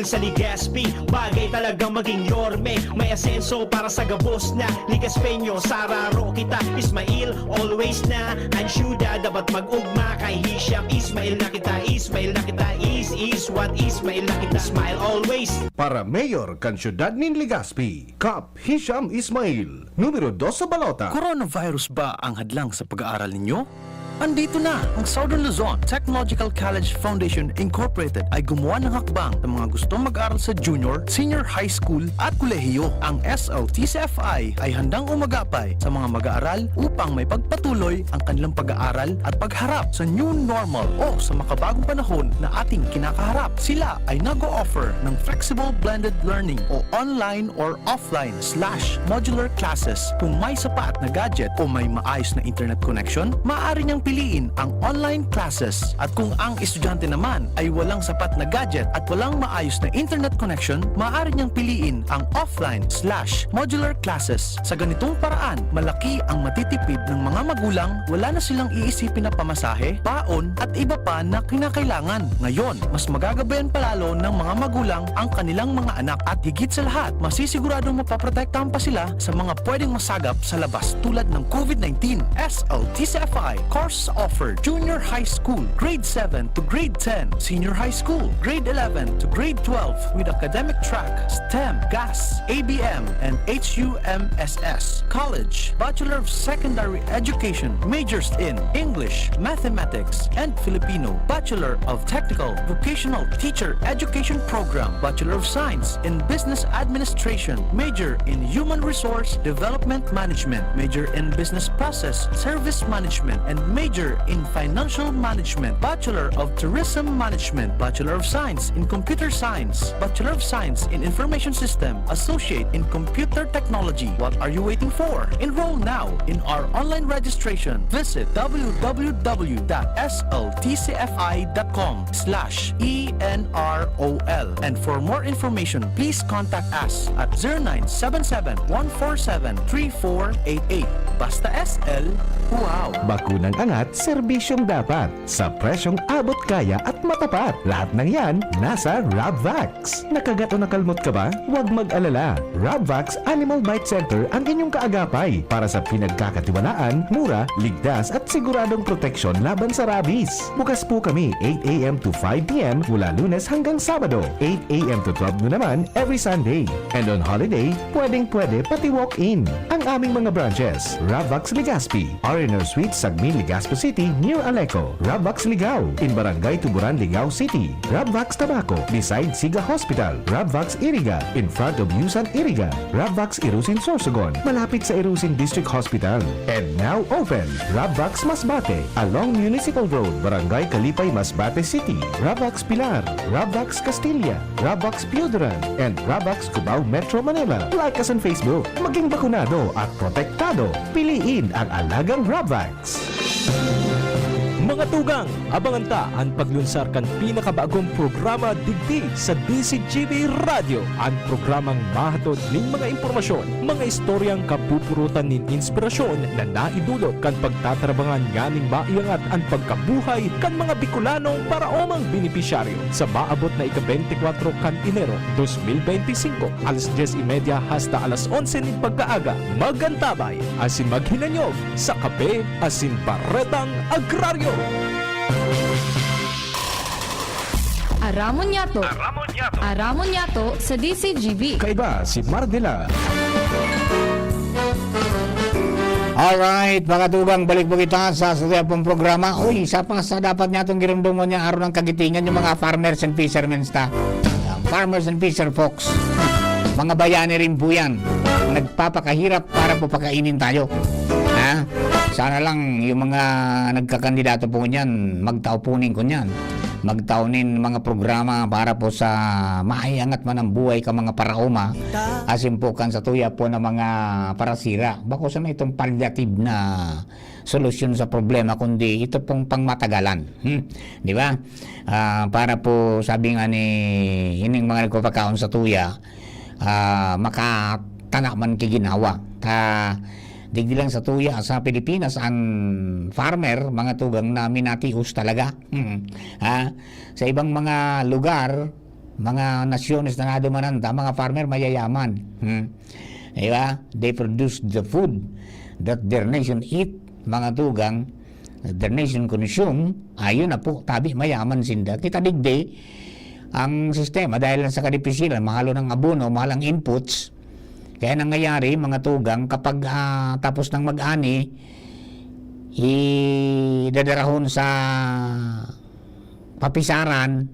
Sa Legazpi, bagay talaga maging yorme. May asenso para sa gabos na Legazpeño. Sararo kita, Ismail, always na. Ang syuda dapat mag-ugma. Kay Hisham Ismail na kita, Ismail na kita. Is, is what Ismail na kita. Smile always. Para mayor kan siyudad nin Legazpi, Kap Hisham Ismail, numero dos sa balota. Coronavirus ba ang hadlang sa pag-aaral ninyo? Andito na! Ang Southern Luzon Technological College Foundation Incorporated ay gumawa ng hakbang sa mga gustong mag-aral sa junior, senior high school at kolehiyo. Ang S L T C F I ay handang umagapay sa mga mag-aaral upang may pagpatuloy ang kanilang pag-aaral at pagharap sa new normal o sa makabagong panahon na ating kinakaharap. Sila ay nag-o-offer ng flexible blended learning o online or offline slash modular classes. Kung may sapat na gadget o may maayos na internet connection, maaari niyang piliin ang online classes. At kung ang estudyante naman ay walang sapat na gadget at walang maayos na internet connection, maaari niyang piliin ang offline slash modular classes. Sa ganitong paraan, malaki ang matitipid ng mga magulang, wala na silang iisipin na pamasahe, baon, at iba pa na kinakailangan. Ngayon, mas magagabayan pa lalo ng mga magulang ang kanilang mga anak at higit sa lahat, masisiguradong mapoprotektahan pa sila sa mga pwedeng masagap sa labas tulad ng COVID nineteen. S L T C F I course offered: Junior High School, Grade seven to Grade ten, Senior High School, Grade eleven to Grade twelve with academic track STEM, GAS, A B M, and H U M S S. College, Bachelor of Secondary Education, majors in English, Mathematics, and Filipino, Bachelor of Technical Vocational Teacher Education Program, Bachelor of Science in Business Administration, major in Human Resource Development Management, major in Business Process Service Management, and major in Financial Management, Bachelor of Tourism Management, Bachelor of Science in Computer Science, Bachelor of Science in Information System, Associate in Computer Technology. What are you waiting for? Enroll now in our online registration. Visit W W W dot S L T C F I dot com slash E N R O L. And for more information, please contact us at zero nine seven seven, one four seven, three four eight eight. Basta S L, wow! Bakunang angat, serbisyong dapat, sa presyong abot kaya at matapat. Lahat ng yan, nasa Rabvax. Nakagat o nakalmot ka ba? Huwag mag-alala. Rabvax Animal Bite Center ang inyong kaagapay para sa pinagkakatiwalaan, mura, ligtas at siguradong proteksyon laban sa rabies. Bukas po kami eight a m to five p m mula Lunes hanggang Sabado, eight a m to twelve noon naman every Sunday. And on holiday, pwedeng-pwede pati walk-in. Ang aming mga branches: Rabvax Legazpi, R and R Suites, Sagmin, Legazpi City, near Aleco; Rabvax Ligao, in Barangay Tuburan, Ligao City; Rabvax Tabaco, beside Siga Hospital; Rabvax Iriga, in front of Yusan Iriga; Rabvax Irusin, Sorsogon, malapit sa Irusin District Hospital. And now open, Rabvax Masbate, along Municipal Road, Barangay Kalipay, Masbate City; Rabvax Pilar, Rabvax Castilla, Rabvax Pioduran, and Rabvax Cubao, Metro Manila. Like us on Facebook. Maging bakunado at protektado. Piliin ang alagang Rabvax. Mga tugang, abangan ta an paglunsar kan pinakabagong programa digdi sa D C G B Radyo, an programang mahatod nin mga impormasyon, mga istoryang kapupurutan nin inspirasyon na naidulot kan pagtatarabangan nganing maiangat an pagkabuhay kan mga Bicolanong paraomang benepisyaryo. Sa maabot na ika-beintikwatro kan Enero, dos mil beintisinko, alas dyes y media hasta alas onse nin pagkaaga, magantabay asin maghinanyog sa Kape asin Baretang Agraryo. Aramon niyato. Aramon niyato. Aramon niyato sa D C G B. Kaiba si Mardela. Alright, mga tugang, balik po kita sa, sa satuyang programa. Uy, isa pa sa dapat niya itong girumdomon niya, araw ng kagitingan, yung mga farmers and fishermen ta. Yan, farmers and fisher folks. Mga bayani rin po yan. Nagpapakahirap para po pakainin tayo. Ha? Sana lang yung mga nagkakandidato po niyan, magtao po nin kunyan. Magtao nin mga programa para po sa maiangat man ang buhay ka mga paraoma. Asin po kan satuya po ng mga parasira. Bako sana itong palliative na solusyon sa problema, kundi ito pong pangmatagalan. Hmm? Di ba? Ah, para po, sabi nga ni ining mga nagpapakaon satuya, ah, makatana man ki ginhawa. Ta, digdi lang satuya sa Pilipinas, ang farmer, mga tugang, na minatios talaga. Mm. Ha? Sa ibang mga lugar, mga nasyones na nadumanan ta, mga farmer mayayaman. Hmm. Di ba? They produce the food that their nation eat, mga tugang, their nation consume, ayun na po, tabi mayaman sinda. Kita digdi, ang sistema, dahil lang sa kadipisilan, mahal ang abono, mahal ang inputs, kaya nangyayari, mga tugang, kapag, ah, tapos nang mag-ani, idadarahon sa papisaran,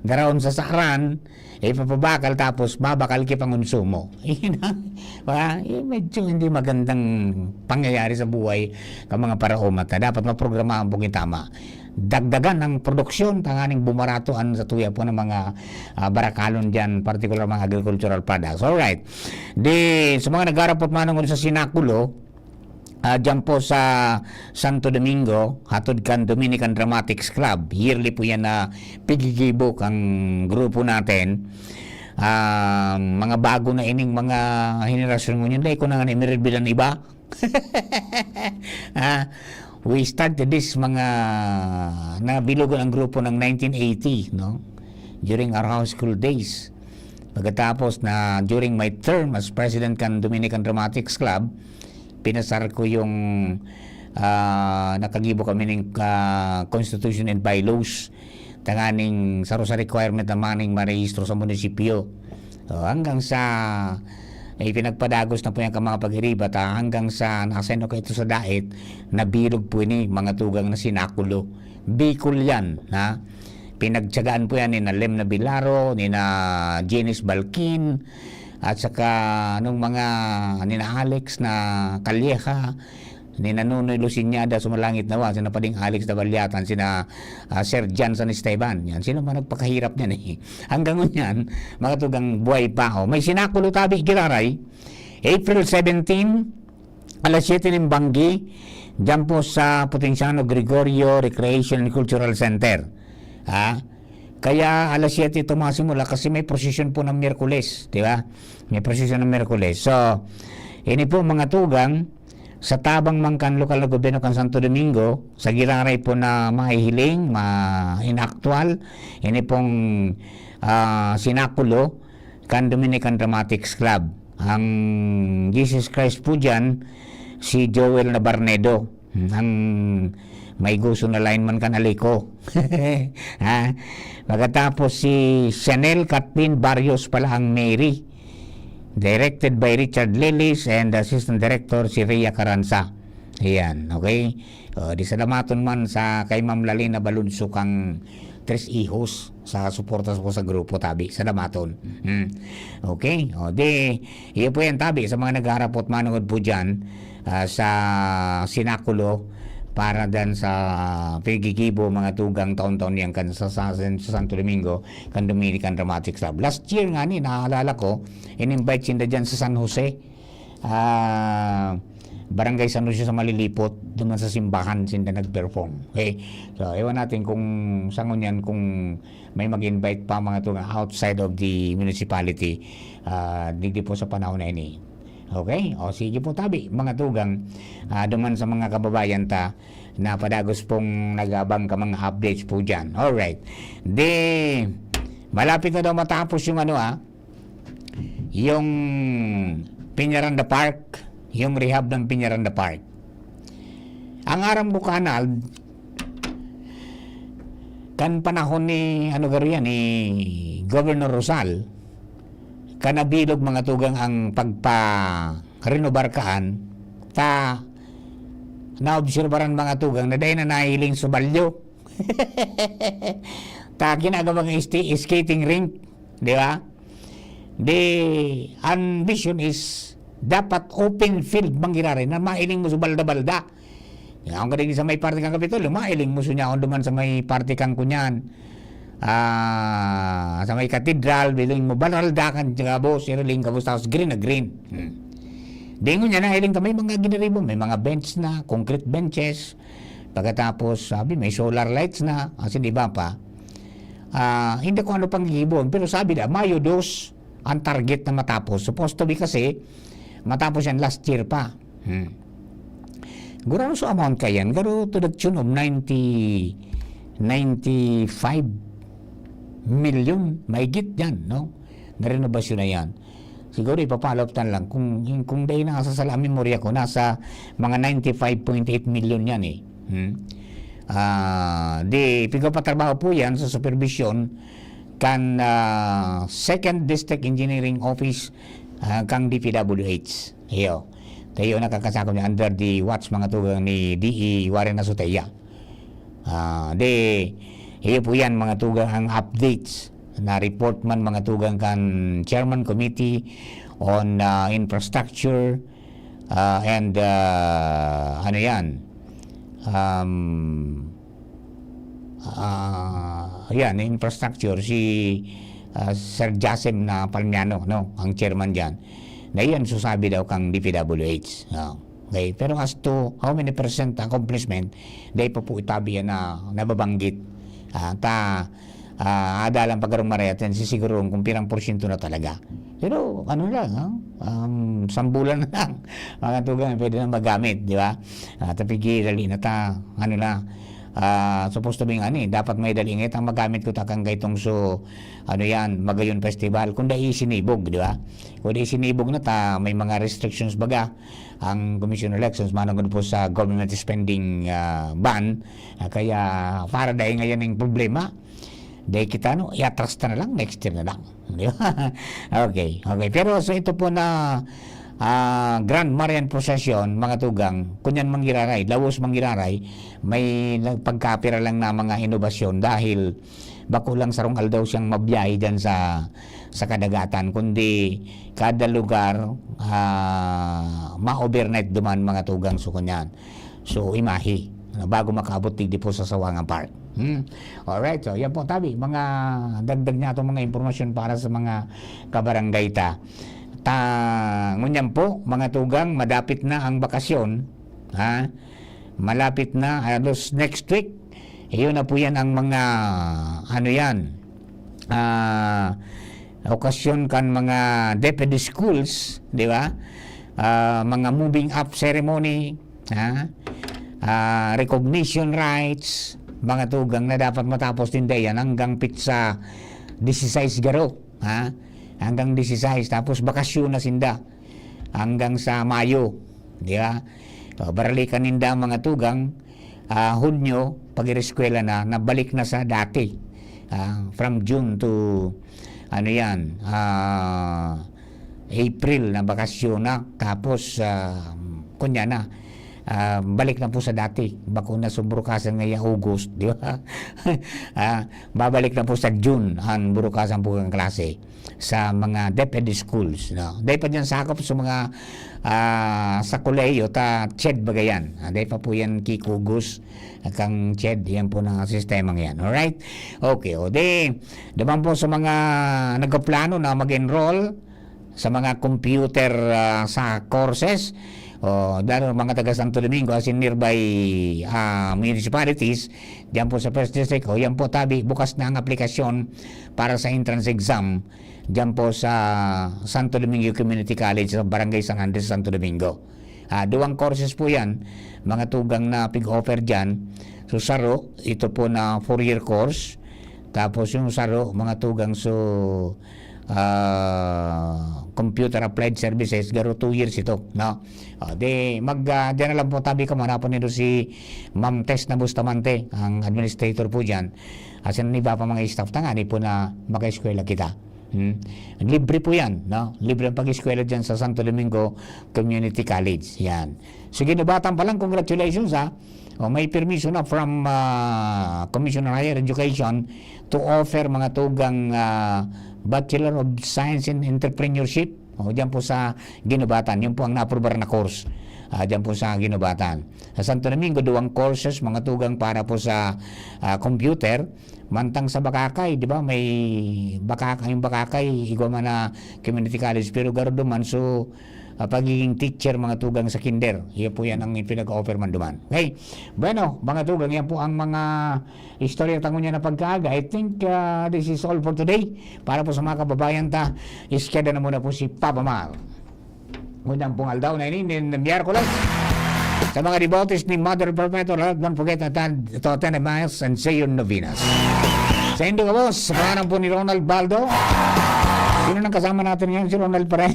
darahon sa saran, ipapabakal tapos babakal ki pangonsumo. Yun ang, ba? Eh, medyo hindi magandang pangyayari sa buhay ka mga paraoma ta. Dapat maprogramahan po tama. Dagdagan ang produksyon, tanganing bumarato ang sa tuya po ng mga, ah, barakalon dyan, particular mga agricultural products. Alright. Di, sa mga nagharapot manungod sa sinakulo, ah, dyan po sa Santo Domingo, hatod kan Dominican Dramatics Club. Yearly po yan na pigigibo kang grupo natin. Ah, mga bago na ining mga henerasyon ngunyan, dai ko na nga ni Mirbil ang iba. Ah, we started this mga nabilogon ang grupo ng nineteen eighty, no? During our high school days. Pagkatapos na during my term as president kan Dominican Dramatics Club, pinasar ko yung, ah, nakagibo kami ng, ah, constitution and bylaws tanganing saro sa requirement na maning marehistro sa munisipyo. So, hanggang sa, eh, pinagpadagos na po yan ka mga pagiriba, ta, hanggang sa nasa ano kayo ito sa dait, nabilog po ini, mga tugang na sinakulo. Bicol yan, ha? Pinagtyagaan po yan ni na Lem Nabilaro, ni na Jenis Balkin, at saka nung mga, ni na Alex na Calleja, ni na Nonoy Luciñada, sumalangit na wa, sina Pading Alex Dabalyatan, sina, ah, Sir Jan San Esteban. Yan, sila man nagpakahirap niyan eh. Hanggang ngunyan, mga tugang buhay pa. Oh. May sinakulo tabi, giraray, April seventeen, alas siyete ng banggi, dyan po sa Potensiano Gregorio Recreation and Cultural Center. Ha? Kaya alas siyete ito masimula kasi may prosesyon po ng Miyerkules, di ba? May prosesyon ng Miyerkules. So, ini po mga tugang, sa tabang man kan lokal na gobyerno kan Santo Domingo, sa giraray po na mahihiling, ma-, inaktual, ini pong, ah, sinakulo kan Dominican Dramatics Club. Ang Jesus Christ po dyan, si Joel Nabarnedo. Ang may gusto na lineman kan Alico. Ha? Pagkatapos si Chanel Kathleen Barrios pala ang Mary. Directed by Richard Lillis and assistant director si Rhea Caranza. Ayan, okay? O, di salamaton man sa kay Ma'am Lalina Balunso kang Tres Hijos sa suporta po sa grupo, tabi. Salamaton. Hmm. Okay? O, di, iyo po yan, tabi, sa mga nagharapot manungod po dyan, ah, sa sinakulo para dan sa pigigibo, mga tugang taon-taon yan kan sa, sa, sa Santo Domingo, kan Dominican Dramatics Club. Last year nga ni, naalala ko, in-invite sinda dyan sa San Jose. Ah, Barangay San Jose sa Malilipot, duman sa simbahan sinda nag-perform. Okay? So, ewan natin kung sa ngunyan, kung may mag-invite pa mga tugang outside of the municipality, ah, digdi po sa panahon na ini. Okay? O, sige po, tabi, mga tugang, ah, duman sa mga kababayan ta na padagos pong nag-aabang ka mga updates po dyan. Alright. Di, malapit na daw matapos yung ano, ah, yung Peñaranda Park, yung rehab ng Peñaranda Park. Ang aram ko, Kanald, kan panahon ni, ano garo yan, ni Governor Rosal, kan nabilog mga tugang ang pagpa-renobar kaan, ta naobserbaran mga tugang na dai na nahiling subalyo. Ta ginagawa ng sti-, skating rink, di ba? Di, ang vision is dapat open field mangyayari na mailing mo sa balda-balda. Yan ang kadigdi sa may parte kang Kapitolyo, mailing mo sunya duman sa may parte kang kunyan. Ah, sa may katedral, biling mo, balda kan gabos, iriling gabos, tapos green na green. Hmm. Di ngunyan, nahiling ka, may mga giniribo, may mga bench na, concrete benches, pagkatapos, sabi, may solar lights na, asin iba pa. Ah, hindi ko ano pang gibon, pero sabi na, Mayo dos ang target na matapos. Supposed to be kasi, matapos yan last year pa. Hmm. Gurano sa amount ka yan, garo to the tune of ninety, ninety-five, milyon, mahigit yan, no? Na renovasyon na yan. Siguro ipapalop tan lang. Kung, kung dai na sa sala memorya ko, nasa mga ninety-five point eight million yan eh. Hmm? Ah, di, pigpapatrabaho po yan sa supervision kan ah, Second District Engineering Office ah, kang D P W H. Iyo. Tayo nakakasakop niya under the watch mga tugang ni D E Warren Azotea. Ah, di, iyo po yan mga tugang ang updates na report man mga tugang kan Chairman Committee on ah, Infrastructure ah, and ah, ano yan um, ah, yan, infrastructure, si ah, Sir Jasim na Palmiano, no, ang chairman diyan. Na iyan susabi daw kang D P W H. Ah, okay, pero as to how many percent accomplishment, dai pa po itabi yan na nababanggit. Ah, ta ah, adalan pa garong marayat yan, sisiguroon kung pirang porsyento na talaga. Pero ano lang, ha? Um, sambulan na lang. Mga tugang, pwede na magamit, di ba? Ah, tapigirali na ta, ano na, ah, supposed to be nga ni, dapat may dali ngit ang magamit ko takang gaitong so, ano yan, Magayon Festival. Kung dai sinibog, di ba? Kung dai sinibog na ta, may mga restrictions baga ang Commission on Elections, manungod po sa government spending ah, ban. Ah, kaya para dai ngayon yung problema, dai kita, no, iatras ta na lang, next year na lang. Di ba? Okay, okay. Pero so ito po na ah, Grand Marian Procession, mga tugang, kunyan manggiraray, lawos manggiraray, may nagpagkapira lang na mga inobasyon dahil bako lang sarong aldaw siyang mabiyahe dyan sa, sa kadagatan, kundi kada lugar ah, ma-overnight duman mga tugang so kunyan. So, imahe, ano, bago makaabot digdi po sa Sawangan Park. Hmm? Alright, so yan po tabi, mga dagdag niya itong mga impormasyon para sa mga kabarangay ta. Ta, ngunyan po, mga tugang, madapit na ang bakasyon. Ha? Malapit na, halos next week. Iyon na po yan ang mga, ano yan, ah, okasyon kan mga DepEd schools, di ba? Ah, mga moving up ceremony, ha? Ah, recognition rites, mga tugang na dapat matapos din yan hanggang pitsa dieciséis garo, ha? Hanggang dieciséis, tapos bakasyon na sinda hanggang sa Mayo, di ba? So, baralikan ninda mga tugang, ah, Hunyo, pag-ireskwela na, nabalik na sa dati. Ah, from June to, ano yan, ah, April na bakasyon na. Tapos, ah, kunya na, ah, balik na po sa dati. Bako na sa burukasan ngaya August, di ba? Ah, babalik na po sa June ang burukasan po ang klase sa mga DepEd schools, no? Dai pa diyan sakop sa mga ah, sa kolehiyo ta ched baga yan. Ah, dai pa po yan kikugos kang ched, yan po na sistema yan. Alright? Okay, o di, naman po sa mga nagkaplano na mag-enroll sa mga computer ah, sa courses, o lalo mga taga Santo Domingo as in nearby ah, municipalities, diyan po sa First District, o yan po tabi, bukas na ang aplikasyon para sa entrance exam diyan po sa Santo Domingo Community College sa Barangay San Andres, Santo Domingo. Ah, duwang courses po yan, mga tugang na pig-offer dyan. So, saro, ito po na four-year course. Tapos yung saro, mga tugang so ah, Computer Applied Services, garo two years ito, no? Ah, di, mag, ah, diyan na lang po tabi ka, manapon nito si Ma'am Tess na Bustamante, ang administrator po dyan. As in, iba pa mga staff ta ngani po na makaeskwela kita. Hmm? Libre po yan, no? Libre ang pag-eskwela dyan sa Santo Domingo Community College. Yan. So, ginubatan pa lang, congratulations, ha? O, may permiso na from ah, Commission on Higher Education to offer mga tugang ah, Bachelor of Science in Entrepreneurship. O, dyan po sa Ginubatan. Yun po ang naaprobar na course. Ah, dyan po sa Ginubatan. Sa Santo Domingo, duwang courses, mga tugang para po sa ah, computer. Mantang sa Bakakay, di ba? May Bakakay, yung Bakakay, igwa man na community college, pero garo duman, so, ah, pagiging teacher, mga tugang sa kinder. Iyo po yan ang pinag-offer man duman. Okay? Bueno, mga tugang, yan po ang mga istorya tango niya na pagkaaga. I think ah, this is all for today. Para po sa mga kababayan ta, iskeda na muna po si Papa Mal. Ngunyan pong aldaw na ini, ni Miyerkules. Sa mga devotees ni Mother Perpetua, don't forget to attend, to attend the Mass and say your novenas. Saindo gabos, sa pangalan po ni Ronald Baldo. Sino nang kasama natin ngayon? Si Ronald pa rin.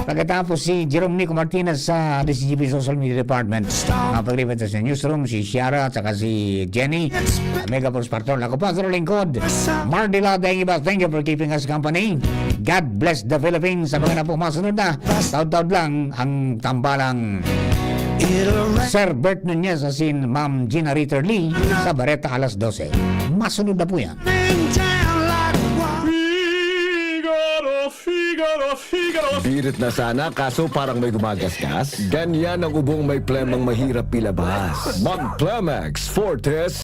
Pagkatapos si Jerome Nico Martinez sa D C G P Social Media Department. Ang paglipat sa newsroom, si Shara at saka si Jenny. Mega Force Patrol. Ako po, ang lingkod, Mardila Dengiba. Thank you for keeping us company. God bless the Philippines. Sa mga na po masunod na, taud-taud lang ang tambalang Sir Bert Nunez asin Ma'am Gina Ritter Lee sa Bareta alas dose. Masunod na po yan. Figaro, Figaro, Figaro. Birit na sana, kaso parang may gumagasgas. Ganyan ang ubong may plemang mahirap ilabas. Mag Plemex Fortis